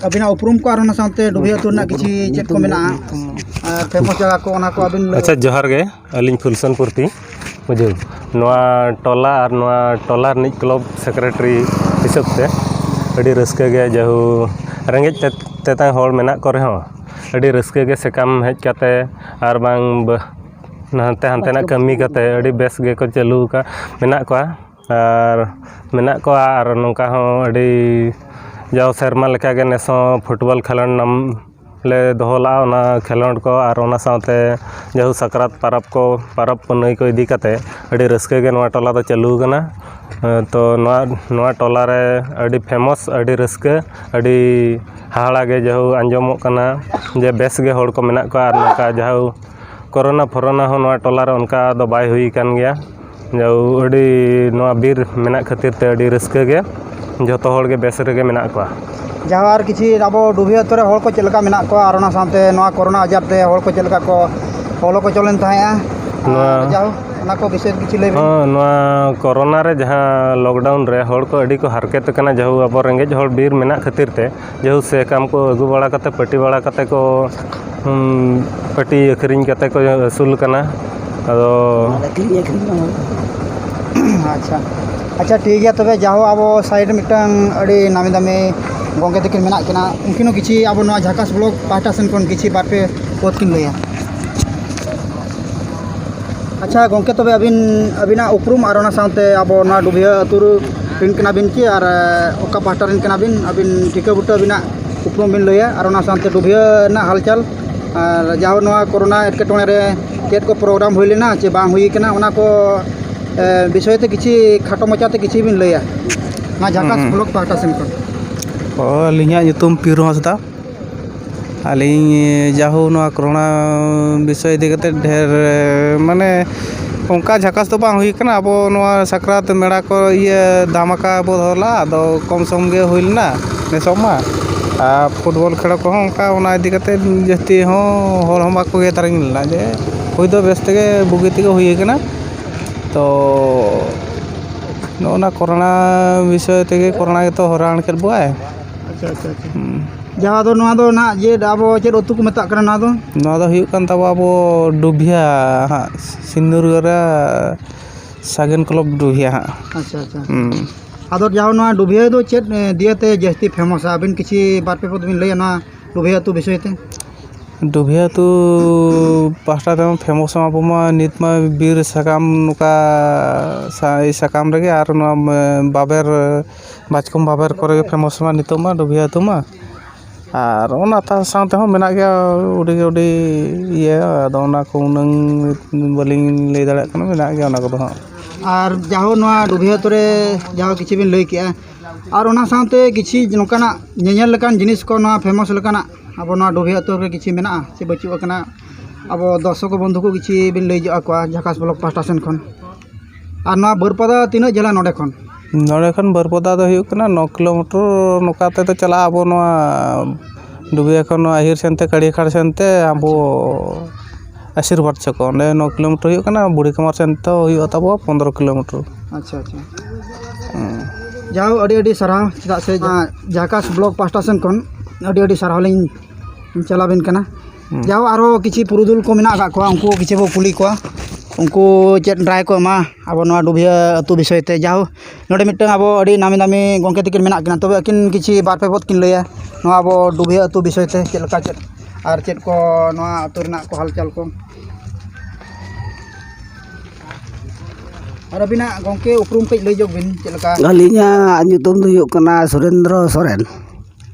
ᱟᱹᱵᱤᱱᱟᱜ ᱩᱯᱨᱩᱢ ᱠᱚ ᱟᱨ ᱚᱱᱟ ᱥᱟᱶᱛᱮ ᱰᱩᱵᱷᱤᱭᱟᱹ ᱟᱹᱛᱩ ᱨᱮᱱᱟᱜ ᱠᱤᱪᱷᱤ ᱪᱮᱫ ᱠᱚ ᱢᱮᱱᱟᱜᱼᱟ, ᱟᱨ ᱯᱷᱮᱢᱟᱥ ᱡᱟᱭᱜᱟ ᱠᱚ, ᱚᱱᱟ ᱠᱚ ᱟᱹᱵᱤᱱ ᱞᱟᱹᱭ᱾ ᱟᱪᱪᱷᱟ, ᱡᱚᱦᱟᱨ ᱜᱮ᱾ ᱟᱹᱞᱤᱧ ᱯᱷᱩᱞᱥᱚᱱ ᱯᱩᱨᱛᱤ, ᱵᱩᱡᱷᱟᱹᱣ, ᱱᱚᱣᱟ ᱴᱚᱞᱟ ᱟᱨ ᱱᱚᱣᱟ ᱴᱚᱞᱟ ᱨᱤᱱᱤᱡ ᱠᱞᱟᱵᱽ ᱥᱮᱠᱨᱮᱴᱟᱨᱤ ᱦᱤᱥᱟᱹᱵ ᱛᱮ ᱟᱹᱰᱤ ᱨᱟᱹᱥᱠᱟᱹ ᱜᱮ, ᱡᱮᱦᱩ ᱨᱮᱸᱜᱮᱡ ᱛᱮ-, ᱛᱮᱛᱟᱝ ᱦᱚᱲ ᱢᱮᱱᱟᱜ ᱠᱚ ᱨᱮᱦᱚᱸ, ᱟᱹᱰᱤ ᱨᱟᱹᱥᱠᱟᱹ ᱜᱮ ᱥᱮᱠᱟᱢ ᱦᱮᱡ ᱠᱟᱛᱮ ᱟᱨ ᱵᱟᱝ ᱵᱟᱹ-, ᱦᱟᱱᱛᱮ ᱦᱟᱱᱛᱮᱱᱟᱜ ᱠᱟᱹᱢᱤ ᱠᱟᱛᱮ ᱟᱹᱰᱤ ᱵᱮᱥ ᱜᱮᱠᱚ ᱪᱟᱹᱞᱩ ᱟᱠᱟᱫ, ᱢᱮᱱᱟᱜ ᱠᱚᱣᱟ᱾ ᱟᱨ ᱢᱮᱱᱟᱜ ᱠᱚᱣᱟ, ᱟᱨ ᱱᱚᱝᱠᱟ ᱦᱚᱸ ᱟᱹᱰᱤ ᱡᱟᱣ ᱥᱮᱨᱢᱟ ᱞᱮᱠᱟᱜᱮ ᱱᱮᱥ ᱦᱚᱸ ᱯᱷᱩᱴᱵᱚᱞ ᱠᱷᱮᱞᱳᱰ ᱱᱟᱢ-, ᱞᱮ ᱫᱚᱦᱚ ᱞᱟᱜᱼᱟ, ᱚᱱᱟ ᱠᱷᱮᱞᱳᱰ ᱠᱚ᱾ ᱟᱨ ᱚᱱᱟ ᱥᱟᱶᱛᱮ ᱡᱮᱦᱩ ᱥᱟᱠᱨᱟᱛ ᱯᱚᱨᱚᱵᱽ ᱠᱚ, ᱯᱚᱨᱚᱵᱽ ᱯᱩᱱᱟᱹᱭ ᱠᱚ ᱤᱫᱤ ᱠᱟᱛᱮ ᱟᱹᱰᱤ ᱨᱟᱹᱥᱠᱟᱹ ᱜᱮ ᱱᱚᱣᱟ ᱴᱚᱞᱟ ᱫᱚ ᱪᱟᱹᱞᱩ ᱟᱠᱟᱱᱟ᱾ ᱛᱚ ᱱᱚᱣᱟ, ᱱᱚᱣᱟ ᱴᱚᱞᱟ ᱨᱮ ᱟᱹᱰᱤ ᱯᱷᱮᱢᱟᱥ, ᱟᱹᱰᱤ ᱨᱟᱹᱥᱠᱟᱹ, ᱟᱹᱰᱤ ᱦᱟᱦᱟᱲᱟ ᱜᱮ ᱡᱮᱦᱩ ᱟᱸᱡᱚᱢᱚᱜ ᱠᱟᱱᱟ ᱡᱮ ᱵᱮᱥ ᱜᱮ ᱦᱚᱲ ᱠᱚ ᱢᱮᱱᱟᱜ ᱠᱚᱣᱟ᱾ ᱟᱨ ᱱᱚᱝᱠᱟ ᱡᱮᱦᱩ ᱠᱳᱨᱳᱱᱟ ᱯᱷᱳᱨᱳᱱᱟ ᱦᱚᱸ ᱱᱚᱣᱟ ᱴᱚᱞᱟ ᱨᱮ ᱚᱱᱠᱟ ᱫᱚ ᱵᱟᱭ ᱦᱩᱭ ᱟᱠᱟᱱ ᱜᱮᱭᱟ᱾ ᱡᱮᱦᱩ ᱟᱹᱰᱤ ᱱᱚᱣᱟ ᱵᱤᱨ ᱢᱮᱱᱟᱜ ᱠᱷᱟᱹᱛᱤᱨ ᱛᱮ ᱟᱹᱰᱤ ᱨᱟᱹᱥᱠᱟᱹ ᱜᱮ, ᱡᱚᱛᱚ ᱦᱚᱲ ᱜᱮ ᱵᱮᱥ ᱨᱮᱜᱮ ᱢᱮᱱᱟᱜ ᱠᱚᱣᱟ᱾ ᱡᱟᱦᱟᱸ ᱟᱨ ᱠᱤᱪᱷᱤ ᱟᱵᱚ ᱰᱩᱵᱷᱤᱭᱟᱹ ᱟᱹᱛᱩ ᱨᱮ ᱦᱚᱲ ᱠᱚ ᱪᱮᱫ ᱞᱮᱠᱟ ᱢᱮᱱᱟᱜ ᱠᱚᱣᱟ ᱟᱨ ᱚᱱᱟ ᱥᱟᱶᱛᱮ ᱱᱚᱣᱟ ᱠᱳᱨᱳᱱᱟ ᱟᱡᱟᱨ ᱛᱮ ᱦᱚᱲ ᱠᱚ ᱪᱮᱫ ᱞᱮᱠᱟ ᱠᱚ ᱵᱚᱞᱚ ᱠᱚᱪᱚ ᱞᱮᱱ ᱛᱟᱦᱮᱸᱫᱼᱟ? ᱱᱚᱣᱟ ᱟᱨ ᱡᱟᱦᱳᱠ, ᱚᱱᱟ ᱠᱚ ᱵᱤᱥᱚᱭ ᱛᱮ ᱠᱤᱪᱷᱩ ᱞᱟᱹᱭ ᱵᱤᱱ᱾ ᱦᱚᱸ, ᱱᱚᱣᱟ ᱠᱳᱨᱳᱱᱟ ᱨᱮ ᱡᱟᱦᱟᱸ ᱞᱚᱠᱰᱟᱣᱩᱱ ᱨᱮ ᱦᱚᱲ ᱠᱚ ᱟᱹᱰᱤ ᱠᱚ ᱦᱟᱨᱠᱮᱛ ᱟᱠᱟᱱᱟ, ᱡᱮᱦᱩ ᱟᱵᱚ ᱨᱮᱸᱜᱮᱡ ᱦᱚᱲ ᱵᱤᱨ ᱢᱮᱱᱟᱜ ᱠᱷᱟᱹᱛᱤᱨ ᱛᱮ, ᱡᱮᱦᱩ ᱥᱮᱠᱟᱢ ᱠᱚ ᱟᱹᱜᱩ ᱵᱟᱲᱟ ᱠᱟᱛᱮ, ᱯᱟᱹᱴᱤ ᱵᱟᱲᱟ ᱠᱟᱛᱮ ᱠᱚ, ᱦᱩᱸ, ᱯᱟᱹᱴᱤ ᱟᱹᱠᱷᱨᱤᱧ ᱠᱟᱛᱮ ᱠᱚ ᱟᱹᱥᱩᱞ ᱠᱟᱱᱟ᱾ ᱟᱫᱚ ᱟᱹᱠᱷᱨᱤᱧ ᱟᱹᱠᱷᱨᱤᱧ ᱠᱟᱱᱟ᱾ ᱟᱪᱪᱷᱟ, ᱟᱪᱪᱷᱟ, ᱴᱷᱤᱠ ᱜᱮᱭᱟ᱾ ᱛᱚᱵᱮ ᱡᱟᱦᱳ, ᱟᱵᱚ ᱥᱟᱭᱤᱰ ᱨᱮ ᱢᱤᱫᱴᱟᱝ ᱟᱹᱰᱤ ᱱᱟᱢᱤ ᱫᱟᱢᱤ ᱜᱚᱢᱠᱮ ᱛᱟᱹᱠᱤᱱ ᱢᱮᱱᱟᱜ ᱠᱤᱱᱟ, ᱩᱱᱠᱤᱱ ᱦᱚᱸ ᱠᱤᱪᱷᱤ ᱟᱵᱚ ᱱᱚᱣᱟ ᱡᱷᱟᱠᱟᱥ ᱵᱞᱚᱜ ᱯᱟᱦᱴᱟ ᱥᱮᱱ ᱠᱷᱚᱱ ᱠᱤᱪᱷᱤ ᱵᱟᱨ ᱯᱮ ᱠᱚᱛᱷᱟ ᱠᱤᱱ ᱞᱟᱹᱭᱟ᱾ ᱟᱪᱪᱷᱟ ᱜᱚᱢᱠᱮ, ᱛᱚᱵᱮ ᱟᱹᱵᱤᱱ, ᱟᱹᱵᱤᱱᱟᱜ ᱩᱯᱨᱩᱢ ᱟᱨ ᱚᱱᱟ ᱥᱟᱶᱛᱮ ᱟᱵᱚ ᱱᱚᱣᱟ ᱰᱩᱵᱷᱤᱭᱟᱹ ᱟᱹᱛᱩ ᱨᱮᱱ ᱠᱟᱱᱟ ᱵᱤᱱ ᱪᱮ ᱟᱨ, ᱮ, ᱚᱠᱟ ᱯᱟᱦᱴᱟ ᱨᱮᱱ ᱠᱟᱱᱟ ᱵᱤᱱ? ᱟᱹᱵᱤᱱ ᱴᱷᱤᱠᱟᱹ ᱵᱩᱴᱟᱹ ᱟᱹᱵᱤᱱᱟᱜ ᱩᱯᱨᱩᱢ ᱵᱤᱱ ᱞᱟᱹᱭᱟ ᱟᱨ ᱚᱱᱟ ᱥᱟᱶᱛᱮ ᱰᱩᱵᱷᱤᱭᱟᱹ ᱨᱮᱱᱟᱜ ᱦᱟᱞᱪᱟᱞ ᱟᱨ ᱡᱟᱦᱳ ᱱᱚᱣᱟ ᱠᱳᱨᱳᱱᱟ ᱮᱴᱠᱮᱴᱚᱬᱮ ᱨᱮ ᱪᱮᱫ ᱠᱚ ᱯᱨᱳᱜᱨᱟᱢ ᱦᱩᱭ ᱞᱮᱱᱟ ᱪᱮ ᱵᱟᱝ ᱦᱩᱭ ᱠᱟᱱᱟ, ᱚᱱᱟ ᱠᱚ, ᱮ, ᱵᱤᱥᱚᱭ ᱛᱮ ᱠᱤᱪᱷᱤ ᱠᱷᱟᱴᱚ ᱢᱟᱪᱷᱟ ᱛᱮ ᱠᱤᱪᱷᱤ ᱵᱤᱱ ᱞᱟᱹᱭᱟ, ᱱᱚᱣᱟ ᱡᱷᱟᱠᱟᱥ ᱦᱩᱸ᱾ ᱵᱞᱚᱜ ᱯᱟᱦᱴᱟ ᱥᱮᱱ ᱠᱷᱚᱱ᱾ ᱚ, ᱟᱹᱞᱤᱧᱟᱜ ᱧᱩᱛᱩᱢ ᱯᱤᱨᱩ ᱦᱟᱸᱥᱫᱟ᱾ ᱟᱹᱞᱤᱧ ᱡᱟᱦᱳ ᱱᱚᱣᱟ ᱠᱳᱨᱳᱱᱟ ᱵᱤᱥᱚᱭ ᱤᱫᱤ ᱠᱟᱛᱮᱫ ᱰᱷᱮᱨ, ᱢᱟᱱᱮ, ᱚᱱᱠᱟ ᱡᱷᱟᱠᱟᱥ ᱫᱚ ᱵᱟᱝ ᱦᱩᱭ ᱠᱟᱱᱟ᱾ ᱟᱵᱚ ᱱᱚᱣᱟ ᱥᱟᱠᱨᱟᱛ ᱢᱮᱲᱟ ᱠᱚ ᱤᱭᱟᱹ ᱫᱷᱟᱢᱟᱠᱟ ᱵᱚ ᱫᱚᱦᱚ ᱞᱟᱜᱼᱟ, ᱟᱫᱚ ᱠᱚᱢ ᱥᱚᱢ ᱜᱮ ᱦᱩᱭ ᱞᱮᱱᱟ ᱱᱮᱥᱚᱜ ᱢᱟ᱾ ᱟᱨ ᱯᱷᱩᱴᱵᱚᱞ ᱠᱷᱮᱞᱳ ᱠᱚᱦᱚᱸ ᱚᱱᱠᱟ, ᱚᱱᱟ ᱤᱫᱤ ᱠᱟᱛᱮ ᱡᱟᱹᱥᱛᱤ ᱦᱚᱸ ᱦᱚᱲ ᱦᱚᱸ ᱵᱟᱠᱚ ᱜᱮ ᱛᱟᱨᱟᱝ ᱞᱮᱱᱟ᱾ ᱡᱮ ᱦᱩᱭ ᱫᱚ ᱵᱮᱥ ᱛᱮᱜᱮ, ᱵᱩᱜᱤ ᱛᱮᱜᱮ ᱦᱩᱭ ᱠᱟᱱᱟ᱾ ᱛᱚ ᱱᱚᱜᱼᱚ ᱱᱟ ᱠᱚᱨᱳᱱᱟ ᱵᱤᱥᱚᱭ ᱛᱮᱜᱮ, ᱠᱚᱨᱳᱱᱟ ᱜᱮᱛᱚ ᱦᱚᱭᱨᱟᱱ ᱠᱮᱫ ᱵᱚᱣᱟᱭ᱾ ᱟᱪᱪᱷᱟ, ᱟᱪᱪᱷᱟ, ᱟᱪᱪᱷᱟ᱾ ᱦᱩᱸ᱾ ᱡᱟᱦᱟᱸ ᱫᱚ, ᱱᱚᱣᱟ ᱫᱚ ᱱᱟᱦᱟᱜ ᱪᱮᱫ, ᱟᱵᱚ ᱪᱮᱫ ᱟᱹᱛᱩ ᱠᱚ ᱢᱮᱛᱟᱜ ᱠᱟᱱᱟ ᱱᱚᱣᱟ ᱫᱚ? ᱱᱚᱣᱟ ᱫᱚ ᱦᱩᱭᱩᱜ ᱠᱟᱱ ᱛᱟᱵᱚ ᱟᱵᱚ ᱰᱩᱵᱷᱤᱭᱟ ᱦᱟᱸᱜ, ᱥᱤᱱᱫᱩᱨᱜᱚᱨᱟ ᱥᱟᱜᱮᱱ ᱠᱞᱟᱵᱽ ᱰᱩᱵᱷᱤᱭᱟ ᱦᱟᱸᱜ᱾ ᱟᱪᱪᱷᱟ, ᱟᱪᱪᱷᱟ᱾ ᱦᱩᱸ᱾ ᱟᱫᱚ ᱡᱟᱦᱟᱸ ᱱᱚᱣᱟ ᱰᱩᱵᱷᱤᱭᱟ ᱫᱚ ᱪᱮᱫ, ᱮ, ᱫᱤᱭᱮ ᱛᱮ ᱡᱟᱹᱥᱛᱤ ᱯᱷᱮᱢᱟᱥᱟ? ᱟᱹᱵᱤᱱ ᱠᱤᱪᱷᱤ ᱵᱟᱨ ᱯᱮ ᱯᱚᱫ ᱵᱤᱱ ᱞᱟᱹᱭᱟ ᱱᱚᱣᱟ ᱰᱩᱵᱷᱤᱭᱟ ᱟᱹᱛᱩ ᱵᱤᱥᱚᱭ ᱛᱮ? ᱰᱩᱵᱷᱤᱭᱟ ᱟᱹᱛᱩ ᱯᱟᱦᱴᱟ ᱛᱮᱢᱟ ᱯᱷᱮᱢᱟᱥ ᱢᱟ ᱟᱵᱚ ᱢᱟ ᱱᱤᱛ ᱢᱟ ᱵᱤᱨ ᱥᱟᱠᱟᱢ ᱱᱚᱝᱠᱟ ᱥᱟ-, ᱥᱟᱠᱟᱢ ᱨᱮᱜᱮ, ᱟᱨ ᱱᱚᱣᱟ ᱢᱟ ᱵᱟᱵᱮᱨ, ᱵᱟᱪᱠᱚᱢ ᱵᱟᱵᱮᱨ ᱠᱚᱨᱮ ᱜᱮ ᱯᱷᱮᱢᱟᱥ ᱢᱟ ᱱᱤᱛᱚᱜ ᱢᱟ ᱰᱩᱵᱷᱤᱭᱟ ᱟᱹᱛᱩ ᱢᱟ᱾ ᱟᱨ ᱚᱱᱟ ᱛᱟ-, ᱥᱟᱶ ᱛᱮᱦᱚᱸ ᱢᱮᱱᱟᱜ ᱜᱮᱭᱟ ᱟᱹᱰᱤ ᱜᱮ ᱟᱹᱰᱤ ᱤᱭᱟᱹ, ᱟᱫᱚ ᱚᱱᱟ ᱠᱚ ᱩᱱᱟᱹᱝ ᱵᱟᱹᱞᱤᱧ ᱞᱟᱹᱭ ᱫᱟᱲᱮᱭᱟᱜ ᱠᱟᱱᱟ, ᱢᱮᱱᱟᱜ ᱜᱮᱭᱟ ᱚᱱᱟ ᱠᱚᱫᱚ ᱦᱟᱸᱜ᱾ ᱟᱨ ᱡᱟᱦᱳ ᱱᱚᱣᱟ ᱰᱩᱵᱷᱤᱭᱟ ᱟᱹᱛᱩ ᱨᱮ ᱡᱟᱦᱳ ᱠᱤᱪᱷᱩ ᱵᱤᱱ ᱞᱟᱹᱭ ᱠᱮᱜᱼᱟ, ᱟᱨ ᱚᱱᱟ ᱥᱟᱶᱛᱮ ᱠᱤᱪᱷᱤ ᱱᱚᱝᱠᱟᱱᱟᱜ ᱧᱮᱧᱮᱞ ᱞᱮᱠᱟᱱ ᱡᱤᱱᱤᱥ ᱠᱚ, ᱱᱚᱣᱟ ᱯᱷᱮᱢᱟᱥ ᱞᱮᱠᱟᱱᱟᱜ ᱟᱵᱚ ᱱᱚᱣᱟ ᱰᱩᱵᱷᱤᱭᱟ ᱟᱹᱛᱩ ᱨᱮ ᱠᱤᱪᱷᱤ ᱢᱮᱱᱟᱜᱼᱟ ᱥᱮ ᱵᱟᱹᱪᱩᱜ ᱟᱠᱟᱱᱟ? ᱟᱵᱚ ᱫᱚᱨᱥᱚᱠ ᱵᱚᱱᱫᱷᱩ ᱠᱚ ᱠᱤᱪᱷᱤ ᱵᱤᱱ ᱞᱟᱹᱭ ᱧᱚᱜ ᱟᱠᱚᱣᱟ ᱡᱷᱟᱠᱟᱥ ᱵᱞᱚᱠ ᱯᱟᱦᱴᱟ ᱥᱮᱱ ᱠᱷᱚᱱ᱾ ᱟᱨ ᱱᱚᱣᱟ ᱵᱟᱹᱨᱯᱟᱫᱟ ᱛᱤᱱᱟᱹᱜ ᱡᱷᱟᱹᱞᱟ ᱱᱚᱰᱮ ᱠᱷᱚᱱ? ᱱᱚᱰᱮ ᱠᱷᱚᱱ ᱵᱟᱹᱨᱯᱟᱫᱟ ᱫᱚ ᱦᱩᱭᱩᱜ ᱠᱟᱱᱟ ᱱᱚ ᱠᱤᱞᱳᱢᱤᱴᱟᱨ ᱱᱚᱝᱠᱟ ᱛᱮᱫᱚ ᱪᱟᱞᱟᱜᱼᱟ᱾ ᱟᱵᱚ ᱱᱚᱣᱟ ᱰᱩᱵᱤᱭᱟ ᱠᱷᱚᱱ ᱱᱚᱣᱟ ᱟᱹᱦᱤᱨ ᱥᱮᱱᱛᱮ, ᱠᱟᱲᱤᱭᱟᱠᱷᱟᱲ ᱥᱮᱱᱛᱮ ᱟᱵᱚ ᱟᱥᱤᱨᱵᱟᱫᱽ ᱪᱷᱚᱠ, ᱚᱸᱰᱮ ᱱᱚ ᱠᱤᱞᱳᱢᱤᱴᱟᱨ ᱦᱩᱭᱩᱜ ᱠᱟᱱᱟ, ᱵᱩᱲᱦᱤ ᱠᱟᱢᱟᱨ ᱥᱮᱱᱛᱮ ᱦᱩᱭᱩᱜᱼᱟ ᱛᱟᱵᱚ ᱯᱚᱱᱫᱽᱨᱚ ᱠᱤᱞᱳᱢᱤᱴᱟᱨ᱾ ᱟᱪᱪᱷᱟ, ᱟᱪᱪᱷᱟ᱾ ᱦᱮᱸ᱾ ᱡᱟᱦᱳ, ᱟᱹᱰᱤ ᱟᱹᱰᱤ ᱥᱟᱨᱦᱟᱣ, ᱪᱮᱫᱟᱜ ᱥᱮ ᱡᱟᱦᱟᱸ ᱡᱷᱟᱠᱟᱥ ᱵᱞᱚᱠ ᱯᱟᱦᱴᱟ ᱥᱮᱱ ᱠᱷᱚᱱ ᱟᱹᱰᱤ ᱟᱹᱰᱤ ᱥᱟᱨᱦᱟᱣ ᱞᱤᱧ ᱪᱟᱞᱟᱵᱮᱱ ᱠᱟᱱᱟ᱾ ᱦᱩᱸ᱾ ᱡᱟᱦᱳ, ᱟᱨᱦᱚᱸ ᱠᱤᱪᱷᱤ ᱯᱩᱨᱩᱫᱷᱩᱞ ᱠᱚ ᱢᱮᱱᱟᱜ ᱟᱠᱟᱫ ᱠᱚᱣᱟ, ᱩᱱᱠᱩ ᱠᱤᱪᱷᱤ ᱵᱚ ᱠᱩᱞᱤ ᱠᱚᱣᱟ, ᱩᱱᱠᱩ ᱪᱮᱫ ᱨᱟᱭ ᱠᱚ ᱮᱢᱟ ᱟᱵᱚ ᱱᱚᱣᱟ ᱰᱩᱵᱷᱤᱭᱟᱹ ᱟᱹᱛᱩ ᱵᱤᱥᱚᱭ ᱛᱮ᱾ ᱡᱟᱦᱳ, ᱱᱚᱰᱮ ᱢᱤᱫᱴᱟᱝ ᱟᱵᱚ ᱟᱹᱰᱤ ᱱᱟᱢᱤ ᱫᱟᱢᱤ ᱜᱚᱢᱠᱮ ᱛᱟᱹᱠᱤᱱ ᱢᱮᱱᱟᱜ ᱠᱤᱱᱟ, ᱛᱚᱵᱮ ᱟᱹᱠᱤᱱ ᱠᱤᱪᱷᱤ ᱵᱟᱨ ᱯᱮ ᱯᱚᱫ ᱠᱤᱱ ᱞᱟᱹᱭᱟ ᱱᱚᱣᱟ ᱟᱵᱚ ᱰᱩᱵᱷᱤᱭᱟᱹ ᱟᱹᱛᱩ ᱵᱤᱥᱚᱭ ᱛᱮ, ᱪᱮᱫ ᱞᱮᱠᱟ ᱪᱮᱫ ᱟᱨ ᱪᱮᱫ ᱠᱚ ᱱᱚᱣᱟ ᱟᱹᱛᱩ ᱨᱮᱱᱟᱜ ᱠᱚ ᱦᱟᱞᱪᱟᱞ ᱠᱚ᱾ ᱟᱨ ᱟᱹᱵᱤᱱᱟᱜ ᱜᱚᱢᱠᱮ ᱩᱯᱨᱩᱢ ᱠᱟᱹᱡ ᱞᱟᱹᱭ ᱧᱚᱜ ᱵᱤᱱ, ᱪᱮᱫ ᱞᱮᱠᱟ? ᱟᱹᱞᱤᱧᱟᱜ ᱧᱩᱛᱩᱢ ᱫᱚ ᱦᱩᱭᱩᱜ ᱠᱟᱱᱟ ᱥᱩᱨᱮᱱᱫᱨᱚ ᱥᱚᱨᱮᱱ᱾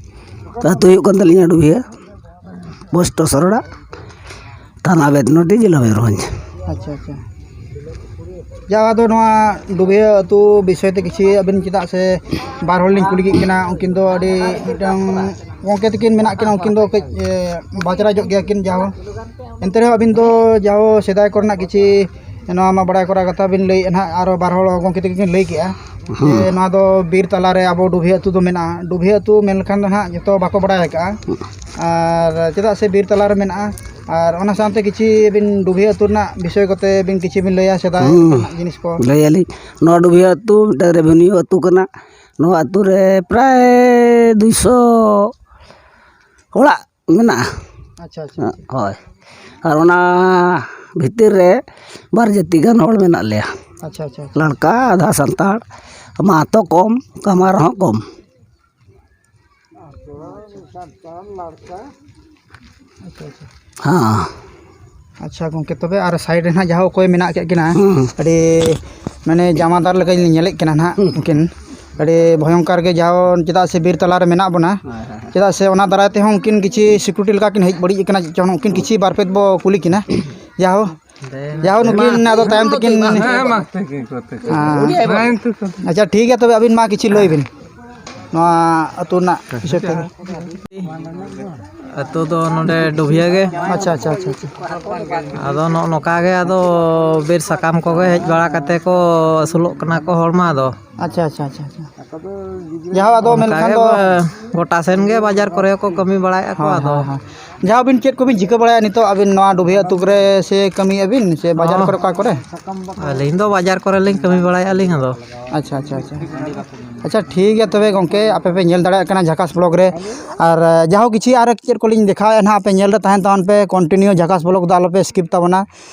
ᱟᱹᱛᱩ ᱦᱩᱭᱩᱜ ᱠᱟᱱ ᱛᱟᱹᱞᱤᱧᱟ ᱰᱩᱵᱷᱤᱭᱟᱹ, ᱯᱳᱥᱴ ᱥᱚᱨᱚᱲᱟ, ᱛᱷᱟᱱᱟ ᱵᱮᱛᱱᱚᱴᱤ, ᱡᱮᱞᱟ ᱢᱚᱭᱩᱨᱵᱷᱚᱸᱡᱽ᱾ ᱟᱪᱪᱷᱟ, ᱟᱪᱪᱷᱟ᱾ ᱡᱟ, ᱟᱫᱚ ᱱᱚᱣᱟ ᱰᱩᱵᱷᱤᱭᱟᱹ ᱟᱹᱛᱩ ᱵᱤᱥᱚᱭ ᱛᱮ ᱠᱤᱪᱷᱤ ᱟᱹᱵᱤᱱ, ᱪᱮᱫᱟᱜ ᱥᱮ ᱵᱟᱨ ᱦᱚᱲ ᱞᱤᱧ ᱠᱩᱞᱤ ᱠᱮᱫ ᱠᱤᱱᱟ, ᱩᱱᱠᱤᱱ ᱫᱚ ᱟᱹᱰᱤ ᱢᱤᱫᱴᱟᱝ ᱜᱚᱢᱠᱮ ᱛᱟᱹᱠᱤᱱ ᱢᱮᱱᱟᱜ ᱠᱤᱱᱟ, ᱩᱱᱠᱤᱱ ᱫᱚ ᱠᱟᱹᱡ, ᱮ, ᱵᱟᱪᱨᱟ ᱧᱚᱜ ᱜᱮᱭᱟ ᱠᱤᱱ᱾ ᱡᱟᱦᱳ, ᱮᱱᱛᱮ ᱨᱮᱦᱚᱸ ᱟᱹᱵᱤᱱ ᱫᱚ ᱡᱟᱦᱳ ᱥᱮᱫᱟᱭ ᱠᱚᱨᱮᱱᱟᱜ ᱠᱤᱪᱷᱤ ᱱᱚᱣᱟ ᱢᱟ ᱵᱟᱲᱟᱭ ᱠᱚᱨᱟ ᱠᱟᱛᱷᱟ ᱵᱤᱱ ᱞᱟᱹᱭᱮᱫ ᱱᱟᱦᱟᱜ, ᱟᱨᱚ ᱵᱟᱨ ᱦᱚᱲ ᱜᱚᱢᱠᱮ ᱛᱟᱹᱠᱤᱱ ᱠᱤᱱ ᱞᱟᱹᱭ ᱠᱮᱜᱼᱟ ᱡᱮ ᱱᱚᱣᱟ ᱫᱚ ᱵᱤᱨ ᱛᱟᱞᱟᱨᱮ ᱟᱵᱚ ᱰᱩᱵᱷᱤ ᱟᱹᱛᱩ ᱫᱚ ᱢᱮᱱᱟᱜᱼᱟ᱾ ᱰᱩᱵᱷᱤ ᱟᱹᱛᱩ ᱢᱮᱱ ᱞᱮᱠᱷᱟᱱ ᱫᱚ ᱱᱟᱦᱟᱜ ᱡᱚᱛᱚ ᱵᱟᱠᱚ ᱵᱟᱲᱟᱭ ᱟᱠᱟᱜᱼᱟ᱾ ᱟᱨ ᱪᱮᱫᱟᱜ ᱥᱮ ᱵᱤᱨ ᱛᱟᱞᱟᱨᱮ ᱢᱮᱱᱟᱜᱼᱟ, ᱟᱨ ᱚᱱᱟ ᱥᱟᱶᱛᱮ ᱠᱤᱪᱷᱤ ᱵᱤᱱ ᱰᱩᱵᱷᱤ ᱟᱹᱛᱩ ᱨᱮᱱᱟᱜ ᱵᱤᱥᱚᱭ ᱠᱚᱛᱮ ᱵᱤᱱ ᱠᱤᱪᱷᱤ ᱵᱤᱱ ᱞᱟᱹᱭᱟ, ᱥᱮᱫᱟᱭ ᱦᱩᱸ᱾ ᱨᱮᱱᱟᱜ ᱡᱤᱱᱤᱥ ᱠᱚ᱾ ᱞᱟᱹᱭᱟᱞᱤᱧ, ᱱᱚᱣᱟ ᱰᱩᱵᱷᱤ ᱟᱹᱛᱩ ᱢᱤᱫᱴᱟᱝ ᱨᱮᱵᱷᱮᱱᱤᱭᱩ ᱟᱹᱛᱩ ᱠᱟᱱᱟ᱾ ᱱᱚᱣᱟ ᱟᱹᱛᱩ ᱨᱮ ᱯᱨᱟᱭ ᱫᱩᱭᱥᱚ ᱚᱲᱟᱜ ᱢᱮᱱᱟᱜᱼᱟ᱾ ᱟᱪᱪᱷᱟ, ᱟᱪᱪᱷᱟ, ᱟᱪᱪᱷᱟ᱾ ᱦᱳᱭ, ᱟᱨ ᱚᱱᱟ ᱵᱷᱤᱛᱤᱨ ᱨᱮ ᱵᱟᱨ ᱡᱟᱹᱛᱤ ᱜᱟᱱ ᱦᱚᱲ ᱢᱮᱱᱟᱜ ᱞᱮᱭᱟ᱾ ᱟᱪᱪᱷᱟ, ᱟᱪᱪᱷᱟ, ᱟᱪᱪᱷᱟ᱾ ᱞᱟᱲᱠᱟ, ᱟᱫᱷᱟ ᱥᱟᱱᱛᱟᱲ, ᱢᱟᱦᱟᱛᱚ ᱠᱚᱢ, ᱠᱟᱢᱟᱨ ᱦᱚᱸ ᱠᱚᱢ᱾ ᱟᱪᱪᱷᱟ, ᱟᱪᱪᱷᱟ᱾ ᱦᱮᱸ᱾ ᱟᱪᱪᱷᱟ ᱜᱚᱢᱠᱮ, ᱛᱚᱵᱮ ᱟᱨ ᱥᱟᱭᱤᱰ ᱨᱮ ᱱᱟᱦᱟᱜ ᱡᱟᱦᱟᱸ ᱚᱠᱚᱭ ᱢᱮᱱᱟᱜ ᱠᱮᱫ ᱠᱤᱱᱟ, ᱦᱩᱸ᱾ ᱟᱹᱰᱤ ᱢᱟᱱᱮ ᱡᱟᱢᱟᱫᱟᱨ ᱞᱮᱠᱟᱧ ᱧᱮᱞᱮᱫ ᱠᱤᱱᱟ ᱱᱟᱦᱟᱜ, ᱦᱩᱸ᱾ ᱩᱱᱠᱤᱱ ᱟᱹᱰᱤ ᱵᱷᱚᱭᱚᱝᱠᱟᱨ ᱜᱮ, ᱡᱟᱦᱟᱸ ᱪᱮᱫᱟᱜ ᱥᱮ ᱵᱤᱨ ᱛᱟᱞᱟ ᱨᱮ ᱢᱮᱱᱟᱜ ᱵᱚᱱᱟ, ᱦᱳᱭ, ᱦᱳᱭ, ᱦᱳᱭ᱾ ᱪᱮᱫᱟᱜ ᱥᱮ ᱚᱱᱟ ᱫᱟᱨᱟᱭ ᱛᱮᱦᱚᱸ ᱩᱱᱠᱤᱱ ᱠᱤᱪᱷᱤ ᱥᱤᱠᱩᱨᱤᱴᱤ ᱞᱮᱠᱟ ᱠᱤᱱ ᱦᱮᱡ ᱵᱟᱹᱲᱤᱡ ᱟᱠᱟᱱᱟ, ᱪᱮᱫ ᱪᱚᱝ ᱩᱱᱠᱤᱱ ᱠᱤᱪᱷᱤ ᱵᱟᱨ ᱯᱮ ᱵᱚ ᱠᱩᱞᱤ ᱠᱤᱱᱟ, ᱡᱟᱦᱳ᱾ ᱡᱟᱦᱳ, ᱱᱩᱠᱤᱱ ᱟᱫᱚ ᱛᱟᱭᱚᱢ ᱛᱮᱠᱤᱱ ᱦᱮᱸ, ᱢᱟ, ᱴᱷᱤᱠ ᱜᱮᱭᱟ, ᱴᱷᱤᱠ ᱜᱮᱭᱟ᱾ ᱦᱮᱸ᱾ ᱦᱮᱸ, ᱴᱷᱤᱠ ᱜᱮᱭᱟ᱾ ᱟᱪᱪᱷᱟ, ᱴᱷᱤᱠ ᱜᱮᱭᱟ, ᱛᱚᱵᱮ ᱟᱹᱵᱤᱱ ᱢᱟ ᱠᱤᱪᱷᱩ ᱞᱟᱹᱭ ᱵᱤᱱ ᱱᱚᱣᱟ ᱟᱹᱛᱩ ᱨᱮᱱᱟᱜ ᱵᱤᱥᱚᱭ ᱛᱮ᱾ ᱟᱹᱛᱩ ᱫᱚ ᱱᱚᱰᱮ ᱰᱩᱵᱷᱤᱭᱟᱹ ᱜᱮ᱾ ᱟᱪᱪᱷᱟ, ᱟᱪᱪᱷᱟ, ᱟᱪᱪᱷᱟ, ᱟᱪᱪᱷᱟ᱾ ᱟᱫᱚ ᱱᱚᱜᱼᱚ ᱱᱚᱝᱠᱟ ᱜᱮ, ᱟᱫᱚ ᱵᱤᱨ ᱥᱟᱠᱟᱢ ᱠᱚᱜᱮ ᱦᱮᱡ ᱵᱟᱲᱟ ᱠᱟᱛᱮ ᱠᱚ ᱟᱹᱥᱩᱞᱚᱜ ᱠᱟᱱᱟ ᱠᱚ ᱦᱚᱲ ᱢᱟ᱾ ᱟᱫᱚ ᱟᱪᱪᱷᱟ, ᱟᱪᱪᱷᱟ, ᱟᱪᱪᱷᱟ, ᱟᱪᱪᱷᱟ᱾ ᱡᱟᱦᱳ, ᱟᱫᱚ ᱚᱱᱠᱟ ᱢᱮᱱᱠᱷᱟᱱ ᱜᱮ ᱫᱚ ᱵᱟ-, ᱜᱚᱴᱟ ᱥᱮᱱ ᱜᱮ ᱵᱟᱡᱟᱨ ᱠᱚᱨᱮ ᱠᱚ ᱠᱟᱹᱢᱤ ᱵᱟᱲᱟᱭᱮᱫᱼᱟ ᱠᱚ᱾ ᱦᱳᱭ, ᱟᱫᱚ ᱦᱳᱭ, ᱦᱳᱭ᱾ ᱡᱟᱦᱳ, ᱟᱹᱵᱤᱱ ᱪᱮᱫ ᱠᱚᱵᱤᱱ ᱪᱤᱠᱟᱹ ᱵᱟᱲᱟᱭᱟ ᱱᱤᱛᱚᱜ? ᱟᱹᱵᱤᱱ ᱱᱚᱣᱟ ᱰᱩᱵᱷᱤᱭᱟᱹ ᱟᱹᱛᱩ ᱠᱚᱨᱮ ᱥᱮ ᱠᱟᱹᱢᱤᱭᱮᱫᱼᱟ ᱵᱤᱱ ᱥᱮ ᱵᱟᱡᱟᱨ ᱚ᱾ ᱠᱚᱨᱮ, ᱚᱠᱟ ᱠᱚᱨᱮ? ᱟᱹᱞᱤᱧ ᱫᱚ ᱵᱟᱡᱟᱨ ᱠᱚᱨᱮ ᱞᱤᱧ ᱠᱟᱹᱢᱤ ᱵᱟᱲᱟᱭᱮᱫᱼᱟ ᱞᱤᱧ ᱟᱫᱚ᱾ ᱟᱪᱪᱷᱟ, ᱟᱪᱪᱷᱟ, ᱟᱪᱪᱷᱟ᱾ ᱟᱪᱪᱷᱟ, ᱴᱷᱤᱠ ᱜᱮᱭᱟ ᱛᱚᱵᱮ ᱜᱚᱢᱠᱮ, ᱟᱯᱮ ᱯᱮ ᱧᱮᱞ ᱫᱟᱲᱮᱭᱟᱜ ᱠᱟᱱᱟ ᱡᱷᱟᱠᱟᱥ ᱵᱞᱚᱜ ᱨᱮ᱾ ᱟᱨ, ᱡᱟᱦᱳ, ᱠᱤᱪᱷᱤ ᱟᱨ ᱪᱮᱫ ᱠᱚᱞᱤᱧ ᱫᱮᱠᱷᱟᱣᱮᱫᱼᱟ ᱱᱟᱦᱟᱜ, ᱟᱯᱮ ᱧᱮᱞ ᱨᱮ ᱛᱟᱦᱮᱱ ᱛᱟᱵᱚᱱ ᱯᱮ, continue ᱡᱷᱟᱠᱟᱥ ᱵᱞᱚᱜ ᱫᱚ ᱟᱞᱚᱯᱮ skip ᱛᱟᱵᱚᱱᱟ᱾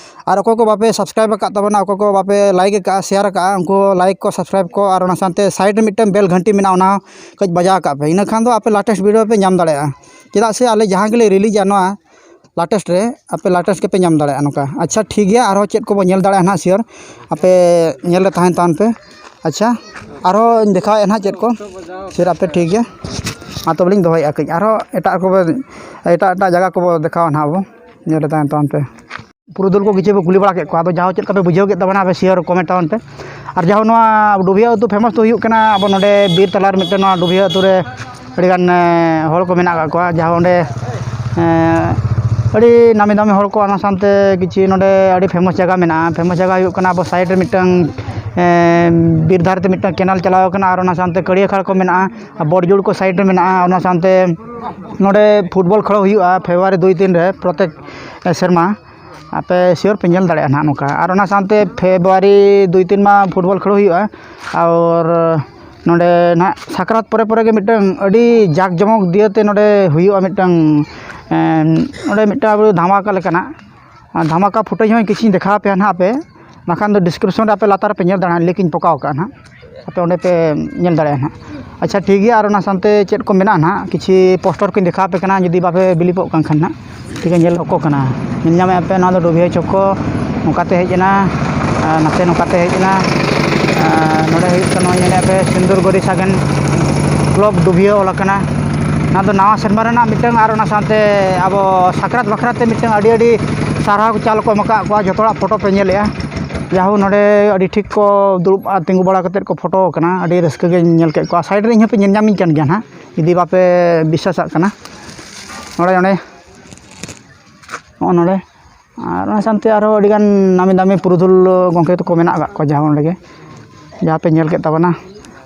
ᱟᱨ ᱚᱠᱚᱭ ᱠᱚ ᱵᱟᱯᱮ subscribe ᱟᱠᱟᱫ ᱛᱟᱵᱚᱱᱟ, ᱚᱠᱚᱭ ᱠᱚ ᱵᱟᱯᱮ like ᱟᱠᱟᱫᱼᱟ, share ᱟᱠᱟᱫᱼᱟ, ᱩᱱᱠᱩ like ᱠᱚ, subscribe ᱠᱚ, ᱟᱨ ᱚᱱᱟ ᱥᱟᱶᱛᱮ side ᱨᱮ ᱢᱤᱫᱴᱟᱝ bell ᱜᱷᱟᱱᱴᱤ ᱢᱮᱱᱟᱜᱼᱟ, ᱚᱱᱟ ᱦᱚᱸ ᱠᱟᱹᱡ ᱵᱟᱡᱟᱣ ᱠᱟᱜ ᱯᱮ᱾ ᱤᱱᱟᱹ ᱠᱷᱟᱱ ᱫᱚ ᱟᱯᱮ latest video ᱯᱮ ᱧᱟᱢ ᱫᱟᱲᱮᱭᱟᱜᱼᱟ᱾ ᱪᱮᱫᱟᱜ ᱥᱮ ᱟᱞᱮ ᱡᱟᱦᱟᱸ ᱜᱮᱞᱮ ᱨᱤᱞᱤᱡᱟ ᱱᱚᱣᱟ latest ᱨᱮ, ᱟᱯᱮ latest ᱜᱮᱯᱮ ᱧᱟᱢ ᱫᱟᱲᱮᱭᱟᱜᱼᱟ ᱱᱚᱝᱠᱟ᱾ ᱟᱪᱪᱷᱟ, ᱴᱷᱤᱠ ᱜᱮᱭᱟ, ᱟᱨᱦᱚᱸ ᱪᱮᱫ ᱠᱚᱵᱚ ᱧᱮᱞ ᱫᱟᱲᱮᱭᱟᱜᱼᱟ ᱱᱟᱦᱟᱜ sure, ᱟᱯᱮ ᱧᱮᱞ ᱨᱮ ᱛᱟᱦᱮᱱ ᱛᱟᱵᱚᱱ ᱯᱮ᱾ ᱟᱪᱪᱷᱟ, ᱟᱨᱦᱚᱸᱧ ᱫᱮᱠᱷᱟᱣᱮᱫᱼᱟ ᱱᱟᱦᱟᱜ ᱪᱮᱫ ᱠᱚ᱾ ᱯᱷᱤᱨ ᱟᱯᱮ ᱴᱷᱤᱠ ᱜᱮᱭᱟ, ᱢᱟ ᱛᱚᱵᱮ ᱞᱤᱧ ᱫᱚᱦᱚᱭᱮᱫᱼᱟ ᱠᱟᱹᱡ᱾ ᱟᱨᱦᱚᱸ ᱮᱴᱟᱜ ᱠᱚᱵᱚ, ᱮᱴᱟᱜ ᱮᱴᱟᱜ ᱡᱟᱭᱜᱟ ᱠᱚᱵᱚ ᱫᱮᱠᱷᱟᱣᱟ ᱱᱟᱦᱟᱜ ᱟᱵᱚ᱾ ᱧᱮᱞ ᱨᱮ ᱛᱟᱦᱮᱱ ᱛᱟᱵᱚᱱ ᱯᱮ᱾ ᱯᱩᱨᱩᱫᱷᱩᱞ ᱠᱚ ᱠᱤᱪᱷᱩ ᱵᱚ ᱠᱩᱞᱤ ᱵᱟᱲᱟ ᱠᱮᱫ ᱠᱚᱣᱟ, ᱟᱫᱚ ᱡᱟᱦᱳ, ᱪᱮᱫ ᱞᱮᱠᱟ ᱯᱮ ᱵᱩᱡᱷᱟᱹᱣ ᱠᱮᱫ ᱛᱟᱵᱚᱱᱟ, ᱟᱯᱮ share comment ᱛᱟᱵᱚᱱ ᱯᱮ᱾ ᱟᱨ ᱡᱟᱦᱳ, ᱱᱚᱣᱟ ᱰᱩᱵᱷᱤᱭᱟᱹ ᱟᱹᱛᱩ famous ᱫᱚ ᱦᱩᱭᱩᱜ ᱠᱟᱱᱟ ᱟᱵᱚ ᱱᱚᱰᱮ ᱵᱤᱨ ᱛᱟᱞᱟ ᱨᱮ ᱢᱤᱫᱴᱮᱱ ᱱᱚᱣᱟ ᱰᱩᱵᱷᱤᱭᱟᱹ ᱟᱹᱛᱩ ᱨᱮ ᱟᱹᱰᱤᱜᱟᱱ, ᱮ, ᱦᱚᱲ ᱠᱚ ᱢᱮᱱᱟᱜ ᱟᱠᱟᱫ ᱠᱚᱣᱟ, ᱡᱟᱦᱳ, ᱚᱸᱰᱮ, ᱮ, ᱟᱹᱰᱤ ᱱᱟᱢᱤ ᱫᱟᱢᱤ ᱦᱚᱲ ᱠᱚ, ᱚᱱᱟ ᱥᱟᱶᱛᱮ ᱠᱤᱪᱷᱩ ᱱᱚᱰᱮ ᱟᱹᱰᱤ ᱯᱷᱮᱢᱟᱥ ᱡᱟᱭᱜᱟ ᱢᱮᱱᱟᱜᱼᱟ᱾ ᱯᱷᱮᱢᱟᱥ ᱡᱟᱭᱜᱟ ᱦᱩᱭᱩᱜ ᱠᱟᱱᱟ ᱟᱵᱚ ᱥᱟᱭᱤᱰ ᱨᱮ ᱢᱤᱫᱴᱟᱝ ᱵᱤᱨ ᱫᱷᱟᱨᱮ ᱛᱮ ᱢᱤᱫᱴᱟᱝ ᱠᱮᱱᱟᱞ ᱪᱟᱞᱟᱣ ᱟᱠᱟᱱᱟ, ᱟᱨ ᱚᱱᱟ ᱥᱟᱶᱛᱮ ᱠᱟᱹᱲᱤᱭᱟᱹ ᱠᱷᱟᱲ ᱠᱚ ᱢᱮᱱᱟᱜᱼᱟ, ᱟᱨ ᱵᱚᱲᱡᱩᱲ ᱠᱚ ᱥᱟᱭᱤᱰ ᱨᱮ ᱢᱮᱱᱟᱜᱼᱟ᱾ ᱚᱱᱟ ᱥᱟᱶᱛᱮ ᱱᱚᱰᱮ ᱯᱷᱩᱴᱵᱚᱞ ᱠᱷᱮᱞᱳ ᱦᱩᱭᱩᱜᱼᱟ ᱯᱷᱮᱵᱽᱨᱩᱣᱟᱨᱤ ᱫᱩᱭ ᱛᱤᱱ ᱨᱮ ᱯᱨᱚᱛᱮᱠ ᱥᱮᱨᱢᱟ᱾ ᱟᱯᱮ ᱥᱤᱭᱳᱨ ᱯᱮ ᱧᱮᱞ ᱫᱟᱲᱮᱭᱟᱜᱼᱟ ᱱᱟᱦᱟᱜ ᱱᱚᱝᱠᱟ᱾ ᱟᱨ ᱚᱱᱟ ᱥᱟᱶᱛᱮ ᱯᱷᱮᱵᱽᱨᱩᱣᱟᱨᱤ ᱫᱩᱭ ᱛᱤᱱ ᱢᱟ ᱯᱷᱩᱴᱵᱚᱞ ᱠᱷᱮᱞᱳ ᱦᱩᱭᱩᱜᱼᱟ᱾ ᱟᱨ ᱱᱚᱰᱮ ᱱᱟᱦᱟᱜ ᱥᱟᱠᱨᱟᱛ ᱯᱚᱨᱮ ᱯᱚᱨᱮ ᱜᱮ ᱢᱤᱫᱴᱟᱝ ᱟᱹᱰᱤ ᱡᱟᱠ ᱡᱚᱢᱚᱠ ᱫᱤᱭᱮ ᱛᱮ ᱱᱚᱰᱮ ᱦᱩᱭᱩᱜᱼᱟ ᱢᱤᱫᱴᱟᱝ, ᱮᱸ, ᱱᱚᱰᱮ ᱢᱤᱫᱴᱟᱝ ᱟᱵᱚ ᱫᱷᱟᱢᱟᱠᱟ ᱞᱮᱠᱟᱱᱟᱜ᱾ ᱟᱨ ᱫᱷᱟᱢᱟᱠᱟ ᱯᱷᱩᱴᱮᱡᱽ ᱦᱚᱸ ᱠᱤᱪᱷᱩᱧ ᱫᱮᱠᱷᱟᱣ ᱟᱯᱮᱭᱟ ᱱᱟᱦᱟᱜ ᱟᱯᱮ, ᱵᱟᱠᱷᱟᱱ ᱫᱚ ᱰᱤᱥᱠᱨᱤᱯᱥᱚᱱ ᱨᱮ ᱟᱯᱮ ᱞᱟᱛᱟᱨ ᱨᱮᱯᱮ ᱧᱮᱞ ᱫᱟᱲᱮᱭᱟᱜᱼᱟ, ᱞᱤᱝᱠ ᱤᱧ ᱯᱚᱠᱟᱣ ᱠᱟᱜᱼᱟ ᱱᱟᱦᱟᱜ, ᱟᱯᱮ ᱚᱸᱰᱮ ᱯᱮ ᱧᱮᱞ ᱫᱟᱲᱮᱭᱟᱜᱼᱟ ᱱᱟᱦᱟᱜ᱾ ᱟᱪᱪᱷᱟ, ᱴᱷᱤᱠ ᱜᱮᱭᱟ᱾ ᱟᱨ ᱚᱱᱟ ᱥᱟᱶᱛᱮ ᱪᱮᱫ ᱠᱚ ᱢᱮᱱᱟᱜᱼᱟ ᱱᱟᱦᱟᱜ, ᱠᱤᱪᱷᱩ ᱯᱳᱥᱴᱟᱨ ᱠᱚᱧ ᱫᱮᱠᱷᱟᱣ ᱟᱯᱮ ᱠᱟᱱᱟ, ᱡᱩᱫᱤ ᱵᱟᱯᱮ ᱵᱤᱞᱤᱯᱚᱜ ᱠᱟᱱ ᱠᱷᱟᱱ ᱱᱟᱦᱟᱜ᱾ ᱴᱷᱤᱠ ᱜᱮᱭᱟ, ᱧᱮᱞ ᱠᱚ ᱠᱟᱱᱟ, ᱧᱮᱞ ᱧᱟᱢᱮᱫ ᱟᱯᱮ, ᱱᱚᱣᱟ ᱫᱚ ᱰᱩᱵᱷᱤᱭᱟᱹ ᱪᱚᱠᱠᱚ, ᱱᱚᱝᱠᱟᱛᱮ ᱦᱮᱡ ᱮᱱᱟ, ᱟᱨ ᱱᱟᱛᱮ ᱱᱚᱝᱠᱟᱛᱮ ᱦᱮᱡ ᱮᱱᱟ᱾ ᱟᱨ ᱱᱚᱰᱮ ᱦᱩᱭᱩᱜ ᱠᱟᱱᱟ, ᱱᱚᱣᱟ ᱧᱮᱞᱮᱫ ᱟᱯᱮ ᱥᱤᱱᱫᱩᱨ ᱜᱚᱨᱤ ᱥᱟᱜᱮᱱ ᱠᱞᱟᱵᱽ ᱰᱩᱵᱷᱤᱭᱟᱹ ᱚᱞ ᱟᱠᱟᱱᱟ᱾ ᱱᱚᱣᱟ ᱫᱚ ᱱᱟᱣᱟ ᱥᱮᱨᱢᱟ ᱨᱮᱱᱟᱜ ᱢᱤᱫᱴᱟᱝ, ᱟᱨ ᱚᱱᱟ ᱥᱟᱶᱛᱮ ᱟᱵᱚ ᱥᱟᱠᱨᱟᱛ ᱵᱟᱠᱷᱨᱟ ᱛᱮ ᱢᱤᱫᱴᱟᱝ ᱟᱹᱰᱤ ᱟᱹᱰᱤ ᱥᱟᱨᱦᱟᱣ ᱪᱟᱞ ᱠᱚ ᱮᱢ ᱟᱠᱟᱫ ᱠᱚᱣᱟ᱾ ᱡᱚᱛᱚ ᱦᱚᱲᱟᱜ ᱯᱷᱳᱴᱳ ᱯᱮ ᱧᱮᱞᱮᱫᱼᱟ, ᱡᱟᱦᱳ ᱱᱚᱰᱮ ᱟᱹᱰᱤ ᱴᱷᱤᱠ ᱠᱚ ᱫᱩᱲᱩᱵ ᱟᱨ ᱛᱤᱸᱜᱩ ᱵᱟᱲᱟ ᱠᱟᱛᱮᱫ ᱠᱚ ᱯᱷᱳᱴᱳ ᱟᱠᱟᱱᱟ᱾ ᱟᱹᱰᱤ ᱨᱟᱹᱥᱠᱟᱹ ᱜᱮᱧ ᱧᱮᱞ ᱠᱮᱫ ᱠᱚᱣᱟ᱾ ᱥᱟᱭᱤᱰ ᱨᱮ ᱤᱧ ᱦᱚᱸᱯᱮ ᱧᱮᱞ ᱧᱟᱢᱤᱧ ᱠᱟᱱ ᱜᱮᱭᱟ ᱱᱟᱦᱟᱜ, ᱡᱩᱫᱤ ᱵᱟᱯᱮ ᱵᱤᱥᱥᱟᱥᱟᱜ ᱠᱟᱱᱟ᱾ ᱱᱚᱰᱮ, ᱱᱚᱰᱮ, ᱱᱚᱜᱼᱚ ᱱᱚᱰᱮ᱾ ᱟᱨ ᱚᱱᱟ ᱥᱟᱶᱛᱮ ᱟᱨᱦᱚᱸ ᱟᱹᱰᱤᱜᱟᱱ ᱱᱟᱢᱤ ᱫᱟᱢᱤ ᱯᱩᱨᱩᱫᱷᱩᱞ ᱜᱚᱢᱠᱮ ᱛᱟᱠᱚ ᱢᱮᱱᱟᱜ ᱟᱠᱟᱫ ᱠᱚᱣᱟ, ᱡᱟᱦᱟᱸ ᱚᱸᱰᱮ ᱜᱮ, ᱡᱟᱦᱟᱸ ᱯᱮ ᱧᱮᱞ ᱠᱮᱫ ᱛᱟᱵᱚᱱᱟ᱾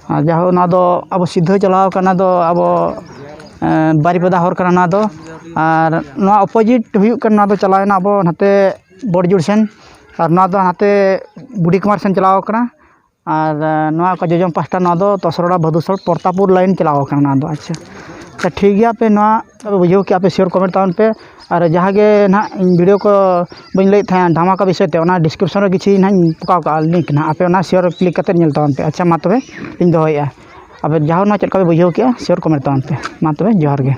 ᱟᱨ ᱡᱟᱦᱟᱸ ᱚᱱᱟ ᱫᱚ ᱟᱵᱚ ᱥᱤᱫᱷᱟᱹ ᱪᱟᱞᱟᱣ ᱠᱟᱱᱟ ᱫᱚ ᱟᱵᱚ, ᱮᱸ, ᱵᱟᱨᱤᱯᱟᱫᱟ ᱦᱚᱨ ᱠᱟᱱᱟ ᱱᱚᱣᱟ ᱫᱚ᱾ ᱟᱨ ᱱᱚᱣᱟ ᱚᱯᱳᱡᱤᱴ ᱦᱩᱭᱩᱜ ᱠᱟᱱᱟ, ᱱᱚᱣᱟ ᱫᱚ ᱪᱟᱞᱟᱣ ᱮᱱᱟ ᱟᱵᱚ ᱱᱟᱛᱮ ᱵᱚᱲᱡᱩᱲ ᱥᱮᱱ, ᱟᱨ ᱱᱚᱣᱟ ᱫᱚ ᱱᱟᱛᱮ ᱵᱩᱰᱷᱤ ᱠᱩᱢᱟᱨ ᱥᱮᱱ ᱪᱟᱞᱟᱣ ᱠᱟᱱᱟ᱾ ᱟᱨ, ᱮᱸ, ᱱᱚᱣᱟ ᱠᱚ ᱡᱚᱡᱚᱢ ᱯᱟᱦᱴᱟ, ᱱᱚᱣᱟ ᱫᱚ ᱛᱚᱥᱨᱚᱲᱟ ᱵᱷᱟᱫᱩᱥᱚᱲ ᱯᱨᱚᱛᱟᱯᱯᱩᱨ ᱞᱟᱭᱤᱱ ᱪᱟᱞᱟᱣ ᱠᱟᱱᱟ ᱱᱚᱣᱟ ᱫᱚ᱾ ᱟᱪᱪᱷᱟ, ᱟᱪᱪᱷᱟ, ᱴᱷᱤᱠ ᱜᱮᱭᱟ, ᱟᱯᱮ ᱱᱚᱣᱟ ᱵᱩᱡᱷᱟᱹᱣ ᱠᱮᱜᱼᱟ ᱯᱮ, ᱥᱤᱭᱳᱨ ᱠᱚᱢᱮᱱᱴ ᱛᱟᱵᱚᱱ ᱯᱮ᱾ ᱟᱨ ᱡᱟᱦᱟᱸ ᱜᱮ ᱱᱟᱦᱟᱜ ᱤᱧ ᱵᱷᱤᱰᱤᱭᱳ ᱠᱚ ᱵᱟᱹᱧ ᱞᱟᱹᱭᱮᱫ ᱛᱟᱦᱮᱸᱫ ᱫᱷᱟᱢᱟᱠᱟ ᱵᱤᱥᱚᱭ ᱛᱮ, ᱚᱱᱟ ᱰᱤᱥᱠᱨᱤᱯᱥᱚᱱ ᱨᱮ ᱠᱤᱪᱷᱩ ᱱᱟᱦᱟᱜ ᱤᱧ ᱯᱚᱠᱟᱣ ᱠᱟᱜᱼᱟ ᱞᱤᱝᱠ ᱱᱟᱦᱟᱜ, ᱟᱯᱮ ᱚᱱᱟ ᱥᱤᱭᱳᱨ ᱠᱞᱤᱠ ᱠᱟᱛᱮ ᱧᱮᱞ ᱛᱟᱵᱚᱱ ᱯᱮ᱾ ᱟᱪᱪᱷᱟ, ᱢᱟ ᱛᱚᱵᱮ ᱤᱧ ᱫᱚᱦᱚᱭᱮᱫᱼᱟ᱾ ᱟᱯᱮ ᱡᱟᱦᱟᱸ ᱱᱚᱣᱟ ᱪᱮᱫ ᱞᱮᱠᱟ ᱯᱮ ᱵᱩᱡᱷᱟᱹᱣ ᱠᱮᱜᱼᱟ, ᱥᱤᱭᱳᱨ ᱠᱚᱢᱮᱱᱴ ᱛᱟᱵᱚᱱ ᱯᱮ᱾ ᱢᱟ ᱛᱚᱵᱮ ᱡᱚᱦᱟᱨ ᱜᱮ᱾